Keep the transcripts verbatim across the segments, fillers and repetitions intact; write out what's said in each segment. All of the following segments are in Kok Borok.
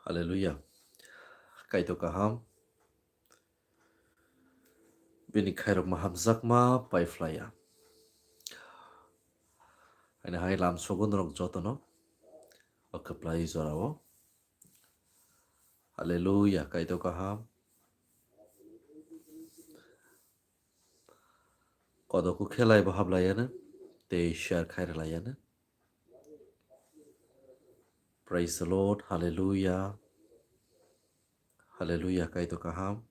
Hallelujah. Kaitor kaham. Bini khairokma hamjakma paiphlaiya. Ani hai lamsogo norok jotono o kwplai jorao. Hallelujah, Kaitor kaham. Kodoku khelai bo hablaiano, tei share khai rwlaiano. Praise the Lord, hallelujah. Hallelujah, Kaitor kaham.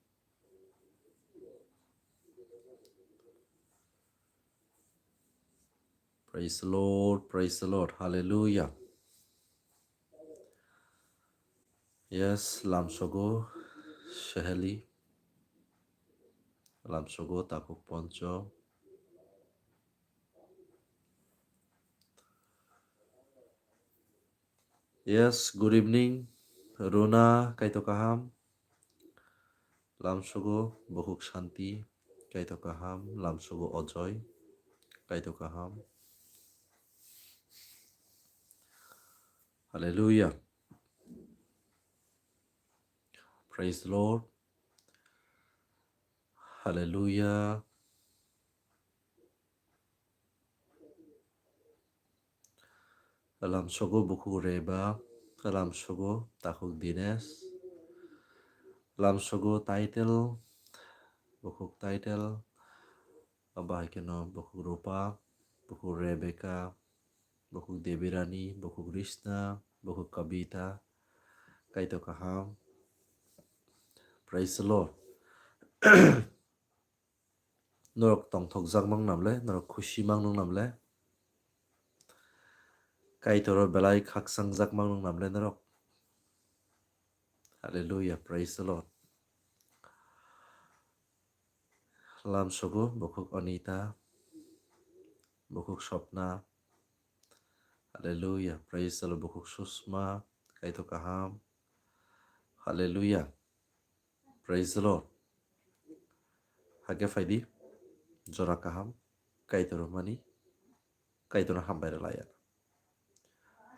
Praise the Lord, praise the Lord, hallelujah. Yes, lamsogo Seheli. Lamsogo Takhuk Poncho. Yes, good evening, Runa, Kaitor kaham. Lamsogo Bokhuk Santi, Kaitor kaham. Lamsogo Ojoy, Kaitor kaham. Hallelujah. Praise the Lord. Hallelujah. Lamsogo Bokhuk Reba, lamsogo Takhuk Dinesh, lamsogo Title, Bokhuk Title, abo hai kheno Bokhuk Rupa, Bokhuk Rebecca, Bokhuk Debirani, Bokhuk Rishna, Bokhuk Kavita, Kaitor kaham. Praise the Lord. Norok tongthokjak mang namle, norok khusi mang nung namle. Kaitoro belai khaksangjak mang nung namle norok. Hallelujah, praise the Lord. Lamsogo Bokhuk Anita, Bokhuk Sopna. Hallelujah, praise the Lord. Bokhuk Susma, Kaitor kaham. Hallelujah. Praise the Lord. Hake phaidi, jora kaham, Kaitor mani, Kaitor hambai rwlaiya.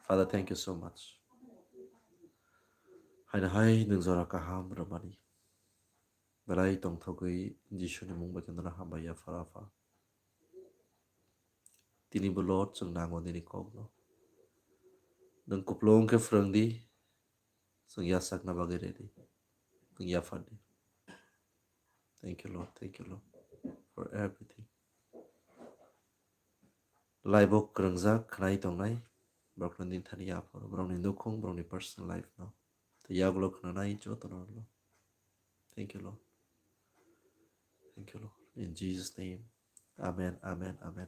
Father, thank you so much. Haino hai nwng jora kaham rwmani. Belai tongthogwi Jisuni mung bai khe nono hambai ya, Pharapha. Tini bo Lord, chwng nango nini kokno. Nwng kupulung khe phrwng di, chwng yachakna bagwi ready. Nwng yaphar di. Thank you, Lord. Thank you, Lord, for everything. Live o kwrwngjak khwnai tongnai borokno nini thani yapharo, borokni nukhung, borokni personal life no. Tei yagulo khwnanai jotono, Lord. Thank you, Lord. Thank you, Lord. In Jesus' name. Amen, amen, amen.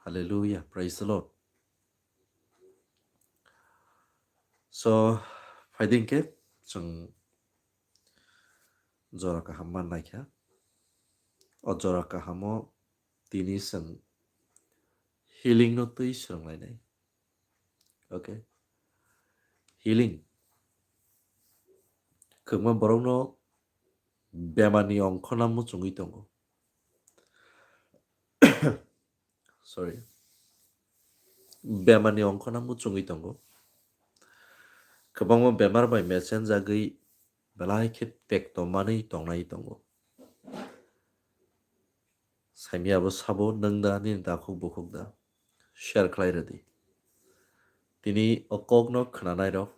Hallelujah. Praise the Lord. So, phaidi hwnkhe chwng jora kaham man naikha. O jora kahamo tini chwng healing no twi swrwnglainai. Okay. Healing. Kwbangma borokno bemarni ongkhorna muchungwi tongo. Sorry. Bemarni ongkhorna muchungwi tongo. Kwbangma bemar bai mechenjagwi belai khe tekto manwi tongnai tongo. Saimiyabo sabo, nwng da, nini takhuk bukhuk da? Share khlai rwdi. Tini o kokno khwnanairok,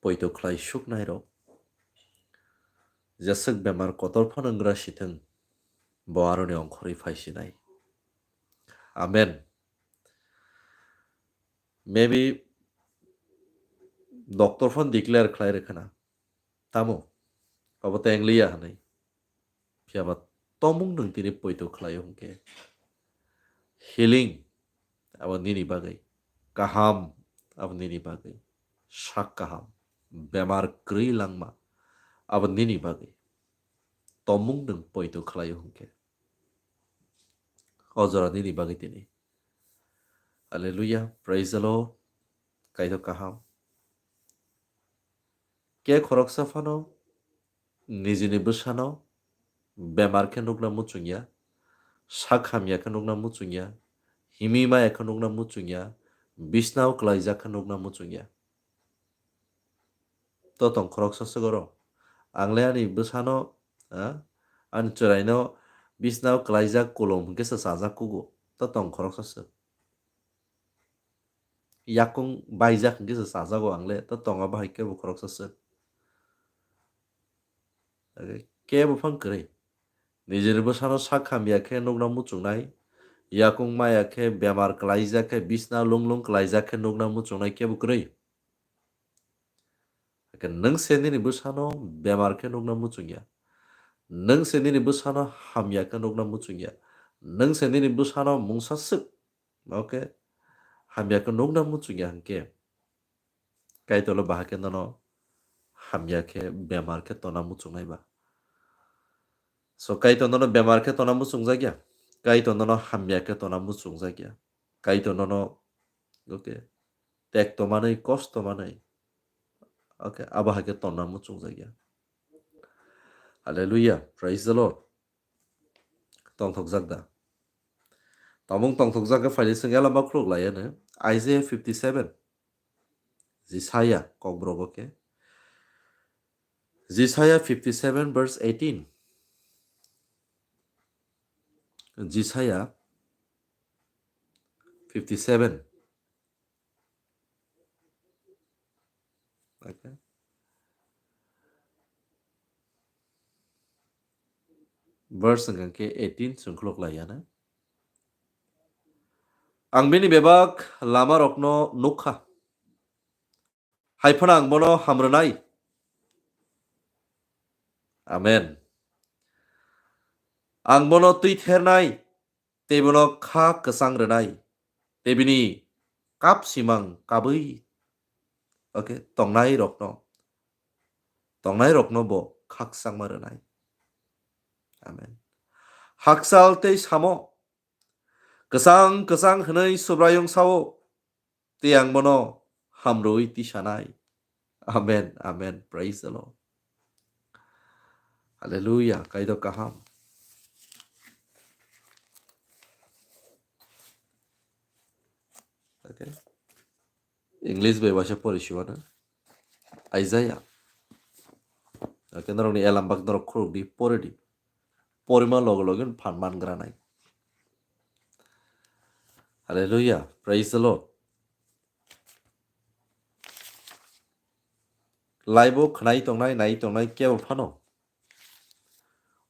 poito khlai suknairok, jeswk bemar kotor phano wnggra sithwng, bo aroni ongkhorwi phaisinai. Amen. Maybe doctor phano declare khlai rwkhana, tamo? Obo tei wng liya hwnwi. Phiyaba tomung nwng tini poito khlaio hwnkhe, healing abo nini bagwi, kaham abo nini bagwi, sak kaham, bemar kwrwi langma abo nini bagwi, tomung nwng poito khlaio hwnkhe, o jora nini bagwi tini. Hallelujah, praise the Lord. Kaitor kaham. Khe khoroksa phano nijini bwsano bemar khe nukna muchungya, sak hamya khe nukna muchungya, himwi maya khe nukna muchungya, bisnao kwlaijak khe nukna muchungya. To tong khoroksa swk oro. Ang le ani bwsano, ha? Ani chwraino bisnao kwlaijak kolom hwnkhe se chajak kugo. To tong khoroksa swk. Yakung baijak hwnkhe se chajago ang le. To tongo bahai kebo khoroksa swk. Kebo phang kwrwi. Nijini bwsano sak hamya khe nukna muchungnai. Yakung maya khe bemar kwlaijak khe bisna lunglung kwlaijak khe nukna muchungnai kebo kwrwi. Hakhe nwng se nini bwsano bemar khe nukna muchungya. Nwng se nini bwsano hamya khe nukna muchungya. Nwng se nini bwsano mungsa swk, okay, hamya khe nukna muchungya hwnkhe, Kaitorlo bahai khe nono hamya khe bemar khe tona muchungnai ba. So Kaitor nono bemar khe tona muchungjakya. Kaitor nono hamya khe tona muchungjakya. Kaitor nono, okay, tek tomanwi, kosto manwi, okay, abo hai khe tonna muchungjakya. Hallelujah. Praise the Lord. Tongthokjak da? Tamung tongthokjak khe phaile chwng elamba khuluk lai ano. Isaiah fifty seven. Jisaya kokborok o khe. Jisaya fifty seven verse eighteen. Jisaya fifty seven. Okay. Verse hwnkha khe eighteen chwng khuluk lai ano. Ang bini bebak lamarokno nukha. Hai phano ang bono hamrwnai. Amen. Ang bono twi thernai, tei bono kha kwchang rwnai, tei bini kap simang kabwi, okay, tongnai rokno, tongnai rokno bo kha kwchangma rwnai. Amen. Hakchal tei samo, kwchang kwchang hwnwi Subraiyung sao, tei ang bono hamrwi tisanai. Amen, amen. Praise the Lord. Hallelujah. Kaitor kaham. Okay. English bai waisa pori siwano. Isaiah. Okay, norokni elambak norok khuruk di, pori di. Porima logo logo phan man granai. Hallelujah. Praise the Lord. Laibo khwnai tongnai, nai tongnai kebo phano,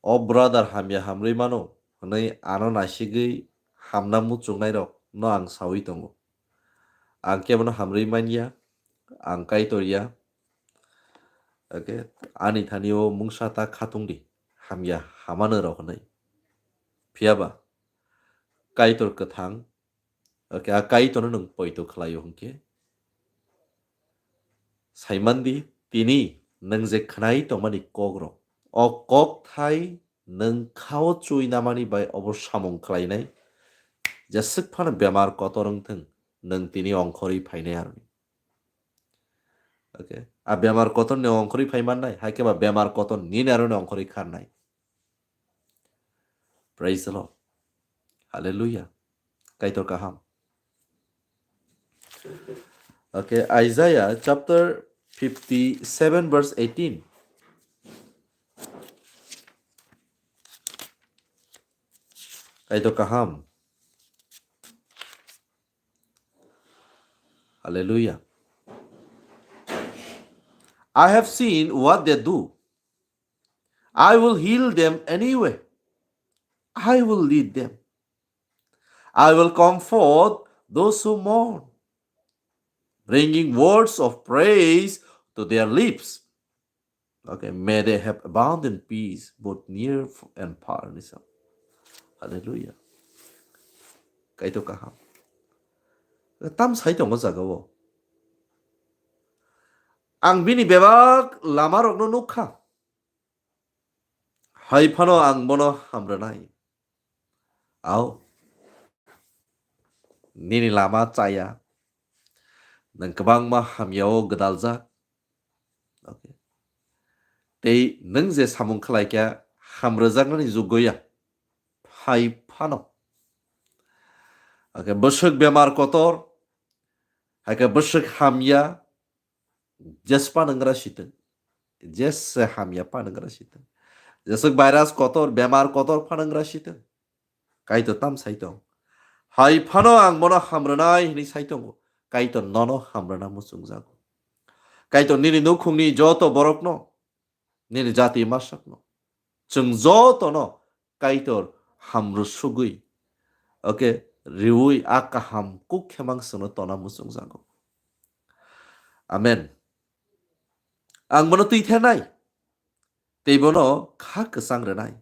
"O brother, hamya hamrwi mano," hwnwi ano naisigwi hamna muchungnai rok no ang sawi tongo. Ang kebono hamrwi manya, ang Kaitor ya. Okay, ani thani o mungsa ta khatung di, hamya hamano rok hwnwi. Phiyaba Kaitor kwthang, okay, a Kaitorno nwng poito khlaio hwnkhe, saiman di, tini nwng je khwnai tongmani kok rok, o kok thai nwng khao chui namani bai obo samung khlainai, jeswk phano bemar kotor wng thwng, nwng tini ongkhorwi phainai aroni. Okay. A bemar kotor ni ongkhorwi phai mannai, hai khe ba bemar kotor nini aroni ongkhorwi kharnai. Praise the Lord. Hallelujah. Kaitor kaham. Okay, Isaiah chapter fifty-seven verse eighteen. Kaitor kaham. Hallelujah. I have seen what they do. I will heal them anyway. I will lead them. I will comfort those who mourn, bringing words of praise to their lips. Okay, may they have abundant peace, both near f-, and far. Hallelujah. Kaitor kaham. Tam sai tongo jaga o. Ang bini bebak lama rokno nukha. Hai phano ang bono hamrwnai. Au. Nini lama chaya. Nwng kwbangma hamyao gwdaljak. Okay. Tei nwng je samung khlai kha, hamrwjaknani juggo ya. Hai phano. Okay, bwswk bemar kotor, hai khe bwswk hamya, Jes panangra sitwng. Jese hamya panangra sitwng. Jeswk virus kotor, bemar kotor panangra sitwng. Kaitor tam sai tong. Hai phano ang bono hamrwnai hwnwi sai tongo. Kaitor nono hamrwna muchungjago. Kaitor nini nukhungni joto borokno, nini jati masakno, chwng jotono Kaitor hamrw sugwi, oke, riwi a kaham kuk khemang chwngno tona muchungjago. Amen. Ang bono twi thenai, tei bono kha kwchang rwnai,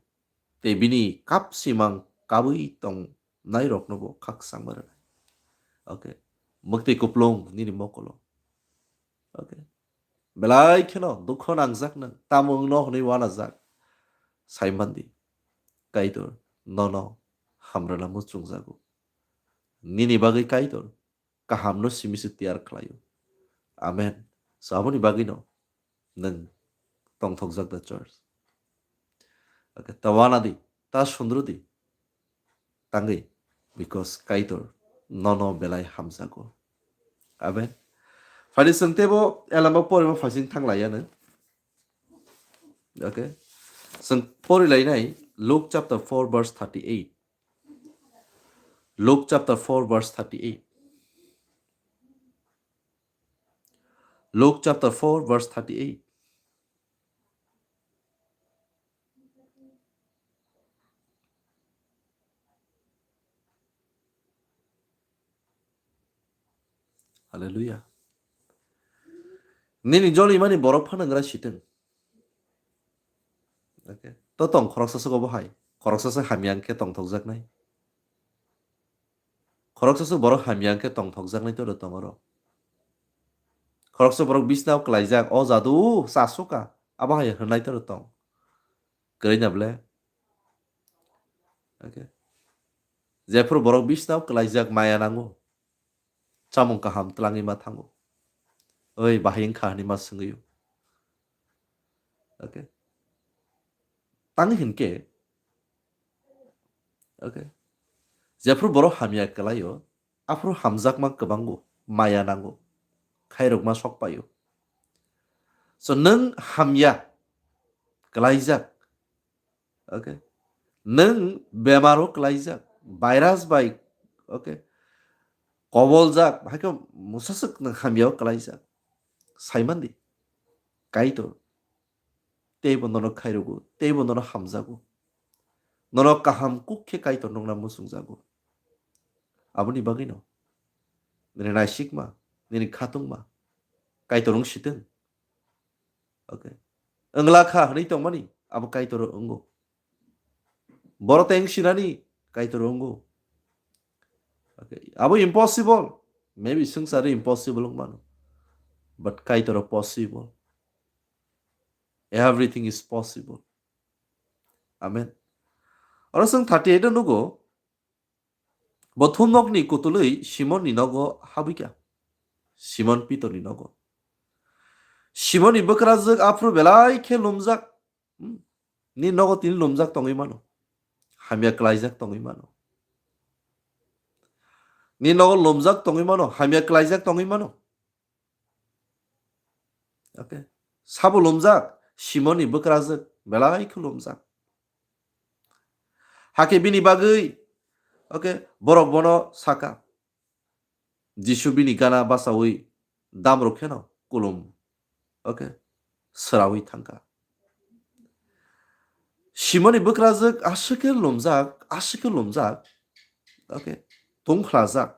tei bini kap simang kabwi tongnai rokno bo kha kwchangma rwnai. Oke. Mwktwi kuplung nini mokolo. Oke. Belai kheno dukho nangjak nang, tamo wngno hwnwi uanajak. Saimandi, Kaitor nono hamrwna muchungjago. Nini bagwi Kaitor kahamno simi se tiyar khlaio. Amen. So aboni bagwino nwng tongthokjak da church. Oke, ta uanadi, ta sundrudi. Tangwi, because Kaitor nono belai hamjago. Amen. Phani chwng teibo elamba porima phaising thanglaiyano. Okay. Chwng porilainai Luke chapter four verse thirty-eight. Luke chapter four verse thirty-eight. Luke chapter four verse thirty-eight. Hallelujah. Nini joli mani borok phano wngrai sitwng. Okay. To tong khoroksa se obo hai. Khoroksa se hamya wngkhe tongthokjaknai. Khoroksa se borok hamya wngkhe tongthokjaknai to tong oro. Khoroksa borok bisnao kwlaijak, o jadu, chasuka, abo hai hwnai to tong. Kwrwi na ble? Okay. Jephuru borok bisnao kwlaijak maya nango. Chamung kaham twlangwi ma thango. Oi, bahai wngkha hwnwi ma swngwi o. Okay. Tang hinkhe, okay. Jephuru borok hamya kwlaio, aphuru hamjakma kwbango, maya nango, khairokma sok paio. So nwng hamya kwlaijak, okay. Nwng bemaro kwlaijak, virus bai, okay, koboljak, haikhe musaswk nwng hamyao kwlaijak. Saimandi, Kaitor teibo nono khairogo, teibo nono hamjago. Nono kaham kuk khe Kaitor nukna muchungjago. Aboni bagwino nini naisikma, nini khatungma Kaitor wng sitwng. Okay. Wngla kha hwnwi tongmani abo Kaitor wngo. Boro teng sinani Kaitor wngo. Okay. Abo impossible. Maybe swngcharo impossible wngmano. But Kaitor possible. Everything is possible. Amen. Oro chwng thirty-eight o nugo, bo thumnokni kutulwi Simonni nogo habwikha. Simon Pitorni nogo. Simonni bwkrajwk aphuru belai khe lumjak. Hmm. Ni nogo tini lumjak tongwi mano. Hamya kwlaijak tongwi mano. Ni nogo lumjak tongwi mano, hamya kwlaijak tongwi mano. Okay. Sabo lumjak, Simonni bwkrajwk, belai khe lumjak. Hakhe bini bagwi, okay, borok bono saka. Jisu bini gana bachaui damrok kheno kulum, okay, swraui thangkha. Simonni bwkrajwk aswk khe lumjak, aswk khe lumjak, okay, tungphlajak.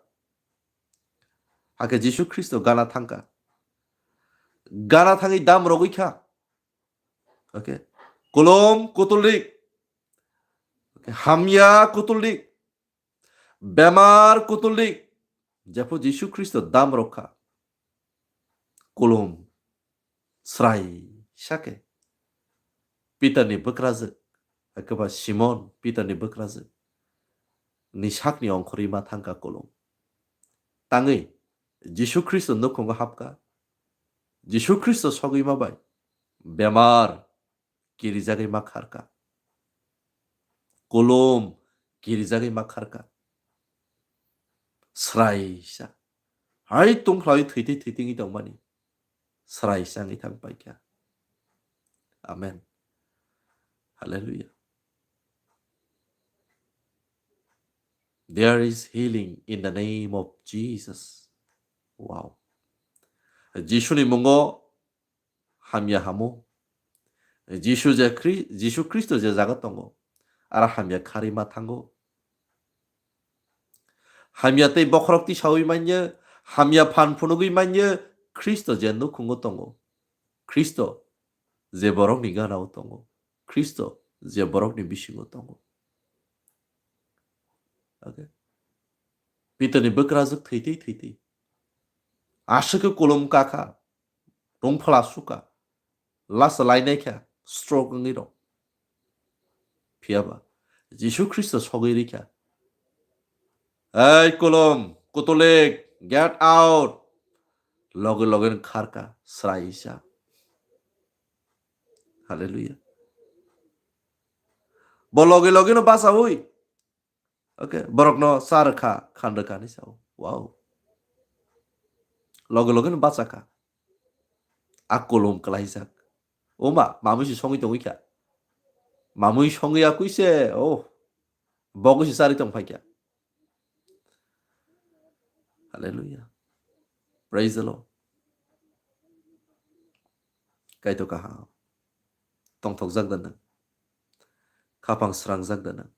Hakhe Jisu Khristo gana thangkha. Gana thangwi dam rogwi kha. Okay. Kulum kutuldik. Okay. Hamya kutuldik. Bemar kutuldik. Jepho Jisu Khristo dam rokha. Kulum. Srai sake. Pitarni bwkrajwk, ekeba Simon, Pitarni bwkrajwk, ni sakni ongkhorwi ma thangkha kulum. Tangwi Jisu Khristo nukhungo hapkha. Jisu Khristo sogwi ma bai bemar kirijagwi ma kharkha. Kulum kirijagwi ma kharkha. Srai sa. Hai tungkhlawi thwitwi thwitwngwi tongmani. srai changwi thang paikha. Amen. Hallelujah. There is healing in the name of Jesus. Wow. Jisuni mungo hamya hamo. Jisu je Khri-, Jisu Khristo je jaga tongo, aro hamya kharwi ma thango. Hamya tei bokhorok tisawi manya, hamya phan phunugwi manya, Khristo je nukhungo tongo. Khristo je borokni ganao tongo. Khristo je borokni bisingo tongo. Okay. Pitorni bwkrajwk thwi twi thwi twi. Aswk khe kolom kakha, tongphla sukha, lasa lainai kha, stroke wngwi rw. Phiyaba Jisu Khristo sogwi rikha, "Ei kolom, kotolik, get out!" Loge loge no kharkha, srai sa. Hallelujah. Bo loge loge no bachaui, okay, borokno cha rwkha, khan rwkha hinwi sao. Wow. Loge loge no bachakha. A kolom kwlaijak. Oma, mamui se songwi tongwi kha. Mamui songwi yakui se, oh, bogwi se charwi tong phaikha. Hallelujah. Praise the Lord. Kaitor kaham. Tongthokjak da nang? Khapang srangjak da nang?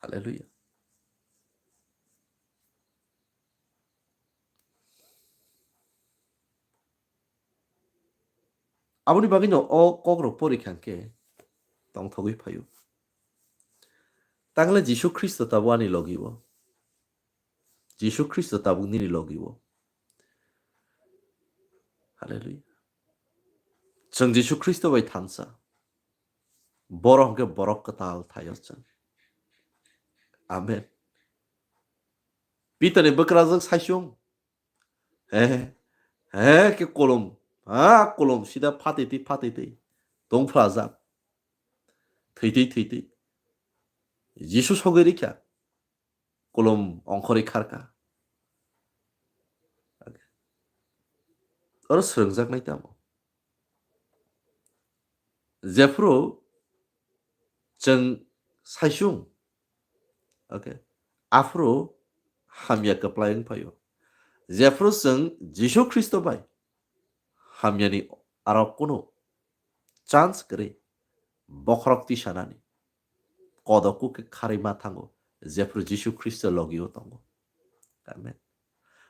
Hallelujah. Aboni bagwino o kokrok pori kha hwnkhe tongthogwi phaio. Tangle Jisu Khristo tabuk ani logi o. Jisu Khristo tabuk nini logi o. Hallelujah. Chwng Jisu Khristo bai thansa. Borok hwnkhe borok kwtal thaio chwng. Amen. Pitorni bwkrajwk saichung. He, he, khe kolom. Ha, kolom sida phatwi twi, phatwi twi. Tongphlajak. Thwi twi, thwi twi. Jisu sogwi rikha. Kolom ongkhorwi kharkha. Oro swrwngjaknai tamo? Jephru chwng saichung, okay, aphuru hamya kwplai wng phaio. Jephru chwng Jisu Khristo bai hamyani aro kunu chance kwrwi bokhorok tisanani kodoku khe kharwi ma thango, jephru Jisu Khristo logi o tongo. Amen.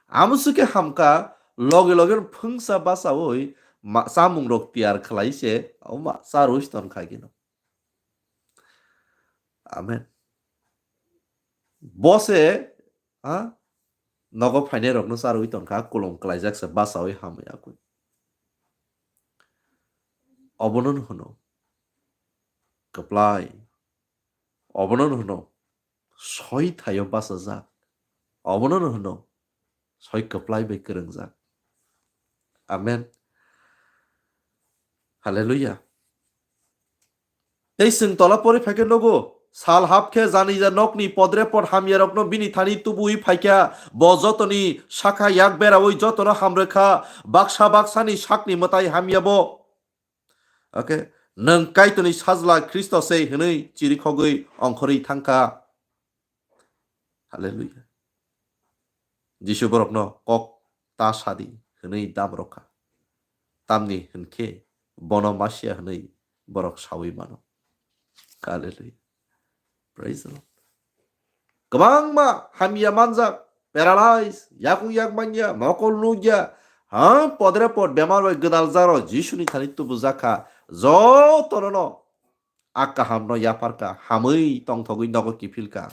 Amo sukhe hamkha, loge loge phwngsa bachaui ma-, chamung rok tiyar khlai se, oma charwi ton kha gino. Amen. Bo se, ha, nogo phainai rokno charwi ton kha, kolom kwlaijak se bachaui hamwi akui. Obono hwno kwplai. Obono hwno soi thaio bachajak. Obono hwno soi kwplai bai kwrwngjak. Amen. Hallelujah. Tei chwng tola pori phaikhe nugo, sal hap khe janija nokni podrepot hamyarokno bini thani tubuwi phaikha, bo jotoni sakha yak beraui jotono hamrwkha, baksa baksani sakni mwtai hamya bo. Okay, nwng Kaitorni sajla Khristo se hwnwi chirikhogwi ongkhorwi thangkha. Hallelujah. Jisu borokno, "Kok ta sadi," hwnwi dam rwkha. Tamni hwnkhe bono Masia hwnwi borok saui mano. Hallelujah. Praise the Lord. Kwbangma hamya manjak, paralyze, yakung yak manya, mokol nukya, ha, podre pod bemar bai gwdal jaro Jisuni thani tubujakha, jotono no a kahamno yapharkha, hamwi tongthogwi nogo kiphilkha.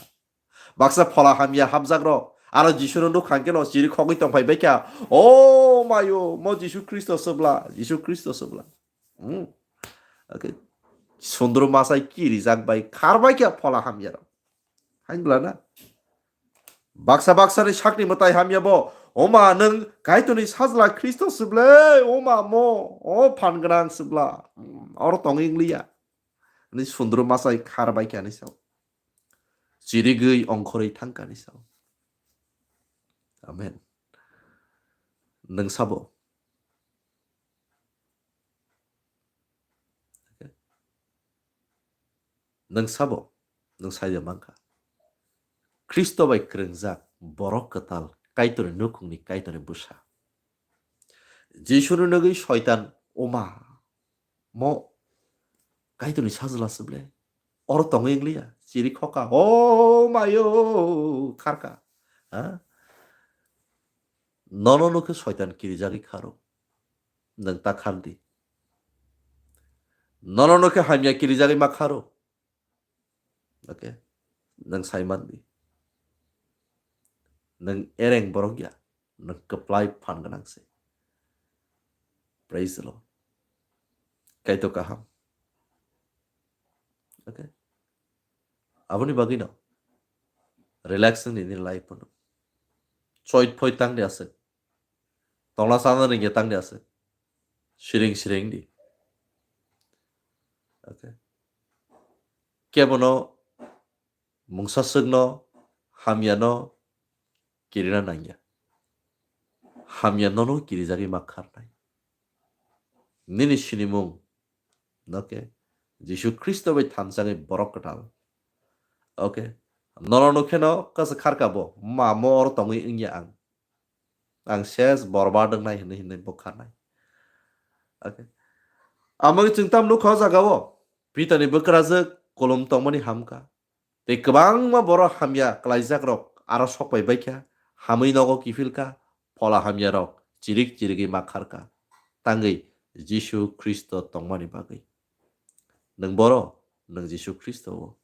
Baksa phola hamya hapjakrok, aro Jisuno nukha hwnkhe no chiri khogwi tongphai baikha, "O mayo, mo Jisu Khristo swbla, Jisu Khristo swbla." Hmm. Okay. Sundru masai kirijak bai kharbai kha phola hamyarok. Hain bwla na? Baksa baksa ni sakni mwtai hamya bo, "Oma, nwng Kaitorni sajla Khristo swble, oma mo, o phan gwnang swbla." Hmm, oro tong ingliya. Ni sundru masai kharbai kha ni sao. Chirigwi ongkhorwi thangkha ni sao. Amen. Nwng sabo. Nwng sabo, nwng saida mankha. Khristo bai kwrwngjak borok kwtal, Kaitorni nukhungni Kaitorni bwsa. Jisuni nugwi Soitan, "Oma, mo Kaitorni sajla se ble? Oro tongwi wngliya, chiri khoka, o mayo kharka." Ha? Nono nukhe Soitan kirijagwi kharo. Nwng ta khardi. Nono nukhe hamya kirijagwi ma kharo. Okay? Nwng sai mandi. Nwng ereng borok ya. Nwng kwplai phan gwnang se. Praise the Lord. Kaitor kaham. Okay? Aboni bagwi no relax wngdi nini life no. Choit phoi tang di aswk. Tongla sana ringya tang di aswk. Siring siring di. Okay. Kebono mungsa swkno hamyano kirina nangya. Hamya nono kirijagwi ma kharnai. Nini sinimung, okay, Jisu Khristo bai thanchangwi borok kwtal. Okay. Nono nukheno kasa kharka bo, ma mo oro tongwi wngya ang. Ang ses borba dwngnai hinwi hinwi bo kharnai. Okay. Amoni chwng tam nukha o jaga o. Peter ni bwkrajwk kolom tongmani hamkha. Tei kwbangma borok hamya kwlaijakrok aro sok pai baikha, hamwi nogo kiphilkha, phola hamyarok chirik chirigwi ma kharkha, tangwi Jisu Khristo tongmani bagwi. Nwng boro, nwng Jisu Khristo o.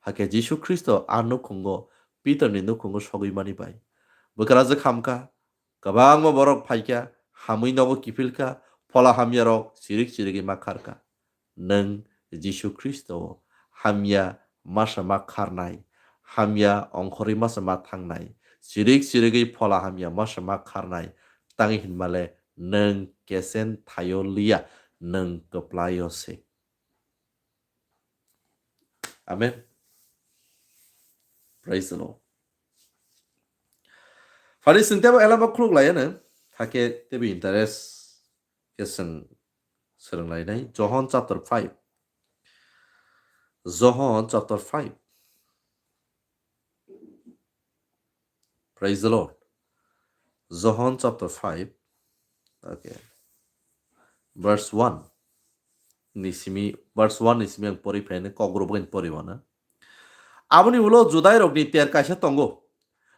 Hakhe Jisu Khristo a nukhungo, Peter ni nukhungo sogwi mani bai. Bwkrajwk hamkha, kwbangma borok phaikha, hamwi nogo kiphilkha, phola hamyarok chirik chirigwi ma kharkha. Nwng Jisu Khristo o hamya masa ma kharnai, hamya ongkhorwi masa ma thangnai, chirik chirigwi phola hamya masa ma kharnai, tangwi hinmale nwng kesen thaio liya, nwng kwplaio se. Amen. Praise the Lord. Phari sing tebo elama khuluk laiya nang, hake tebi interest ke sing sereng lainai. John chapter five. John chapter five. Praise the Lord. John chapter five. Okay. Verse one. Ni simi, verse one ni simi ang pori phaini, kok rubuk ang pori wana. Aboni ulo Judai rokni ter kaisa tongo.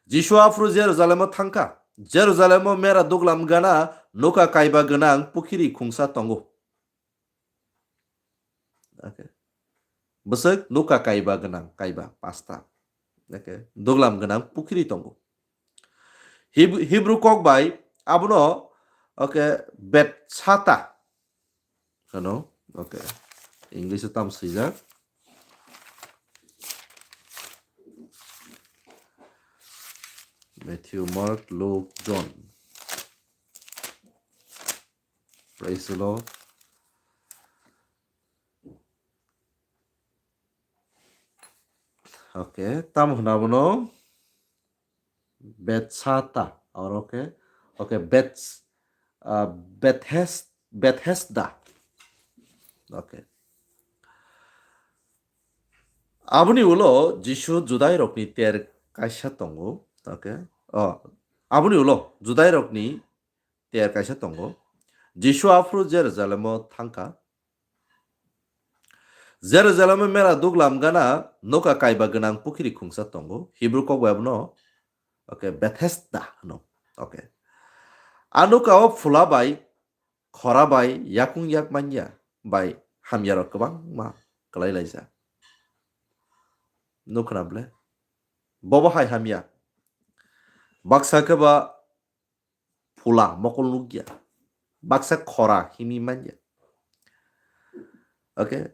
Jisu aphuru Jerusalem o thangkha. Jerusalem o mera duglam gana nuka kaiba gwnang pukhiri khungsa tongo. Okay. Bwswk nuka kaiba gwnang, kaiba pasta. Okay. Duglam gwnang pukhiri tongo. Hib-, Hebrew kok bai abono, okay, Betsata. Ano, okay. English o tam swijak. Matthew, Mark, Luke, John. Praise the Lord. Okay, tam hwnna bono Betsata, or okay, okay, Bets, uh, Bethes-, Bethesda. Okay. Aboni ulo Jisu Judai rokni ter kaisa tongo. Okay. Oh, aboni ulo Judai rokni ter kaisa tongo. Jisu aphuru Jerusalem o thangkha. Jerusalem o mera duglam gana nuka kaiba gwnang pukhiri khungsa tongo. Hebrew kok bai abono, okay, Bethesda hwno. Okay. A nuka o phula bai, khora bai, yakung yak manya bai hamya rok kwbangma kwlai laijak. Nukhna ble? Bobo hai hamya. Baksa khe ba phula mokol nukya. Baksa khora himwi manya. Okay.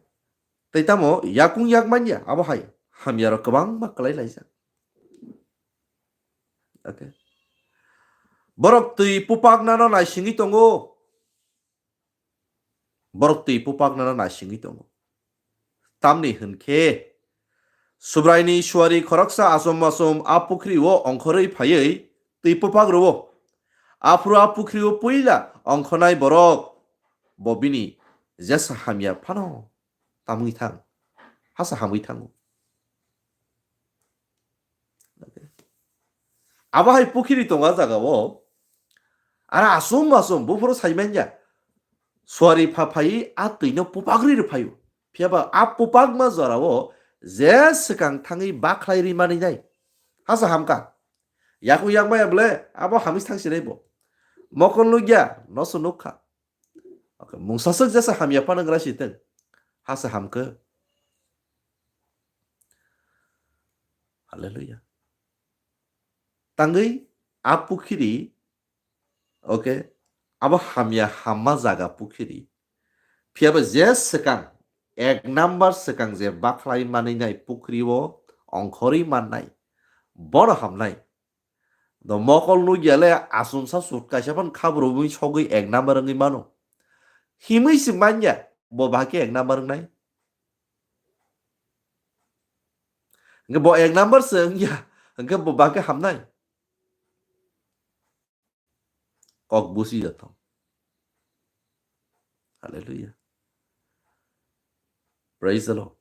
Tei tamo yakung yak manya, abo hai hamya rok kwbangma kwlai laijak. Okay. Borok twi pupaknano naisingwi tongo. Borok twi pupaknano naisingwi tongo. Tamni hwn khe, Subraini suari khoroksa achom achom a pukhri o ongkhorwi phaiwi twi pupak rwo. Aphuru a pukhri o puila ongkhornai borok bo bini jesa hamya phano tamwi thang, hasa hamwi thango. Abo hai pukhiri tongo a jaga o. Ara asum asum buphuru sai manya. Suari pha phai a twi no pupak ri rw phaio. Phiya ba a pupakma jora o je swkang thangwi bakhlai ri mani nai. Hasa hamka. Yakung yakmaya ble abo hamis thang sinai bo. Mokol nugya no se nukha. Okay, mungsaswk jesa hamya phano wngrai si teng. Hasa hamkhe. Hallelujah. Tangwi a pukhiri, okay, abo hamya hamma jaga pukhiri. Phiya ba je swkang, ek number swkang je bakhlai manwi nai pukhiri o ongkhorwi mannai, bono hamnai. Do mokol nugya le asumsa sut kaisa phano khabro wngwi sogwi ek number wngwi mano. Himwi se manya, bo bahai khe ek number wngnai. Hwnkhe bo ek number se wngya, hwnkhe bo bahai khe hamnai. Kok busi jathok. Hallelujah. Praise the Lord.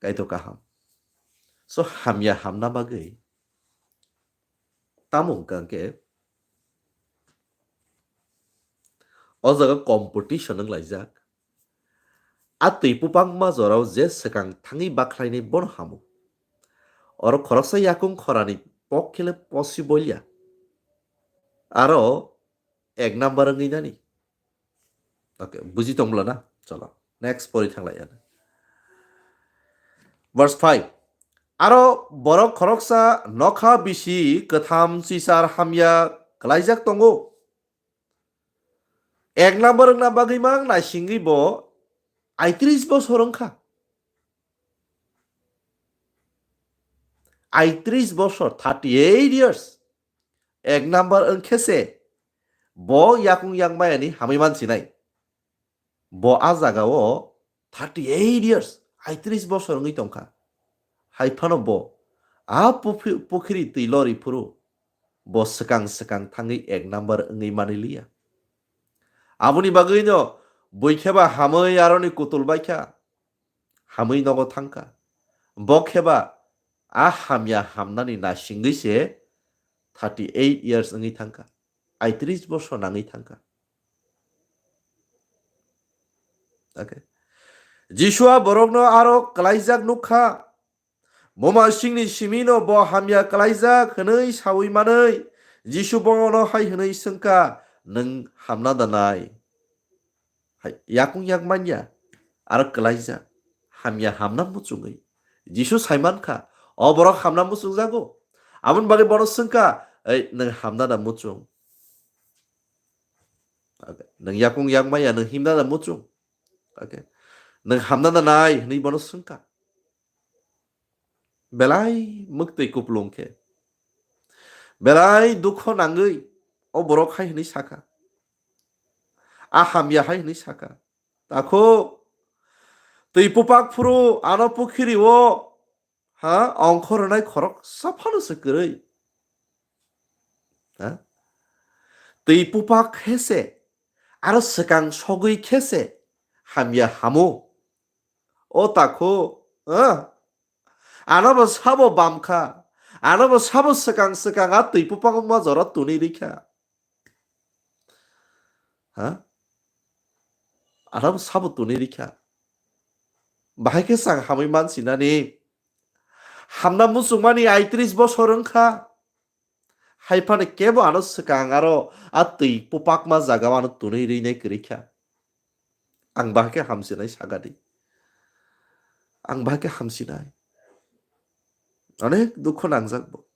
Kaitor kaham. So hamya hamna bagwi tamo wngkha hwnkhe o jaga competition wnglaijak. A twi pupakma jorao je swkang thangwi bakhlainai bono hamo. Oro khoroksa yakung khorani pok khe le possible ya. Aro ek number wngwi nani. Okay, buji tong bwla na? Cholo, next pori thanglai ya. Verse five. Aro borok khoroksa nokha bisi kwtham chisar hamya kwlaijak tongo. Ek number wngna bagwi mang naisingwi bo aitris bosor wngkha. Aitris bosor, thirty eight years. Ek number wngkhe se bo yakung yakmayani hamwi mansinai. Bo a jaga o thirty eight years, aitris bosor wngwi tongkha. Hai phano bo a puphi-, pukhiri twi lori phuru bo swkang swkang thangwi ek number wngwi manwi liya. Aboni bagwino bui khe ba hamwi aroni kutul baikha, hamwi nogo thangkha. Bo khe ba a hamya hamnani naisingwi se thirty eight years wngwi thangkha, aitris bosor nangwi thangkha. Okay. Jisu a borokno aro kwlaijak nukha. Buma singni simino bo hamya kwlaijak hwnwi sawi manwi Jisu bono hai hwnwi swngkha, "Nwng hamna da nai?" Hai, yakung yak manya, aro kwlaijak, hamya hamna muchungwi. Jisu saimankha, o borok hamna muchungjago. Aboni bagwi bono swngkha, "Ei, nwng hamna da muchung? Okay. Nwng yakung yak manya, nwng himna da muchung? Okay. Nwng hamna da nai?" hwnwi bono swngkha. Belai mwktwi kuplung khe, belai dukho nangwi o borok hai hwnwi sakha, a hamya hai hwnwi sakha, "Takhu, twi pupak phuru ano pukhiri o, ha, ongkhor rwnai khoroksa phano se kwrwi. Ha? Twi pupak khe se, aro swkang sogwi khe se hamya hamo. O takhu, ha? Ano bo sabo bam kha, ano bo sabo swkang swkang a twi pupak wngma jora tuni rikha." Ha? Ano bo sabo tuni rikha. Bahai khe chang hamwi mansinani. Hamna muchungmani aitris bosor wngkha. Hai phano kebo ano swkang aro a twi pupakma jagao ano twnwi rwinai kwrwi kha. Ang bahai khe hamsinai sagadi. Ang bahai khe hamsinai. Onek dukho nangjak bo.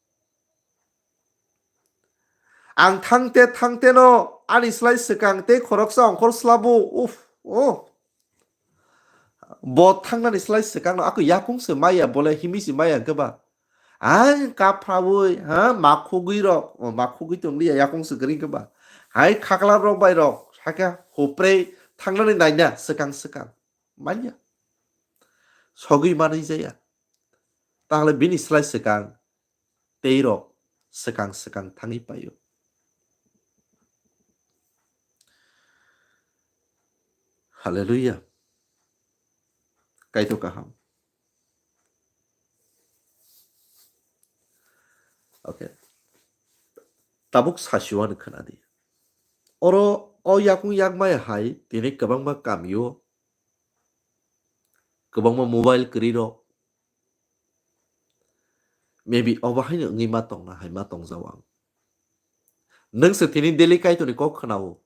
Ang thangte thangte no ani slai swkang tei khoroksa ongkhor slabo. Uf, oh. Bo thangnani slai swkang no ako yakung se maya, bole himi se maya hwnkhe ba. Ang kaphraui, ha, makhugwi rok, o, makhugwi tong liya, yakung se kwrwi hwnkhe ba. Hai khakla rok bai rok, sakhe hupre thangnani naina swkang swkang. Manya. Sogwi manwi jaya. Tahle bini slai swkang tei rok swkang swkang thangwi paio. Hallelujah. Kaitor kaham. Okay. Tabuk sasiwani khwnadi. Oro o yakung yakmaya hai tini kwbangma kamio kwbangma mobile kwrwi rok. Maybe obo haino wngwi ma tongna hai ma tongjao ang. Nwng se tini daily Kaitorni kok khwnao.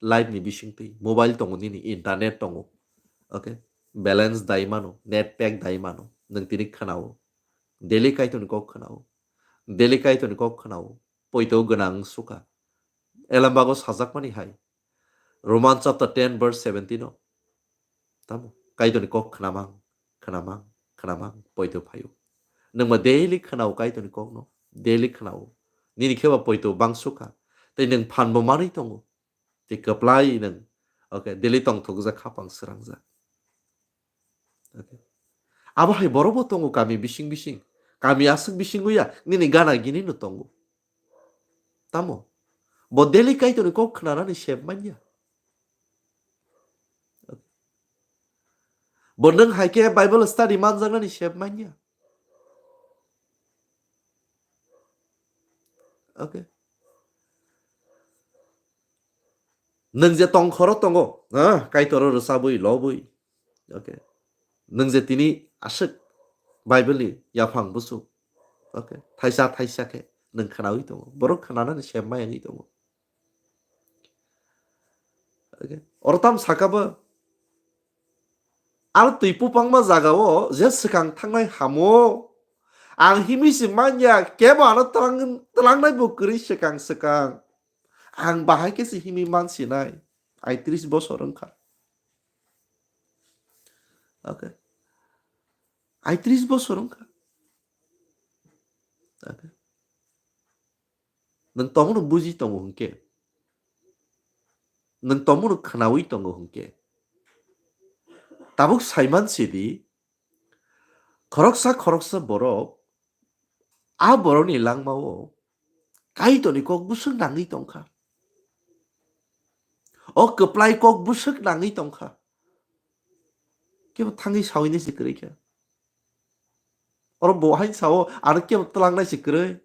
Live ni bisingtwi mobile tongo nini, internet tongo. Okay. Balance dai mano, net pack dai mano. Nwng tini khwnao. Daily Kaitorni kok khwnao. Daily Kaitorni kok khwnao. Poito gwnang suka. Elambago sajakmani hai. Roman chapter ten verse seventeen o. Tamo? Kaitorni kok khwnamang, khwnamang, khwnamang, poito phaio. Nwng ba daily khwnao Kaitorni kokno, daily khwnao. Nini khe ba poito bang suka. Tei nwng phan bo manwi tongo. Tei kwplai nwng, okay, daily tongthokjak khapang srangjak. Okay. Abo hai borok bo tongo kami bising bising. Kami aswk bising uya, nini gana gini no tongo. Tamo? Bo daily Kaitorni kok khwnanani sep manya. Bo nwng hai khe Bible study manjaknani sep manya. Okay. Nwng je tongkhoro tongo, ha, Kaitor oro rwchabwi, lobwi. Okay. Nwng je tini aswk Bible ni yaphang busu. Okay. Thaisa thaisa khe nwng khwnawi tongo. Borok khwnanani sep maya wngwi tongo. Okay. Oro tam saka bo. Aro twi pupangma jagao je swkang thangnai hamo. Ang himi se manya kebo ano twlang-, tlangnai bo kwrwi swkang swkang. Ang bahai khe se himi mansinai. Aitris bosor wngkha. Okay. Aitris bosor wngkha. Okay. Nwng tomono buji tongo hwnkhe. Nwng tomono khwnawi tongo hwnkhe. Tabuk saiman sidi, khoroksa khoroksa borok a borokni langmao Kaitorni kok bwswk nangwi tongkha. O kwplai kok bwswk nangwi tongkha. Kebo thangwi sawini se kwrwi kha. Oro bo hain sao, ano kebo twlangnai se kwrwi.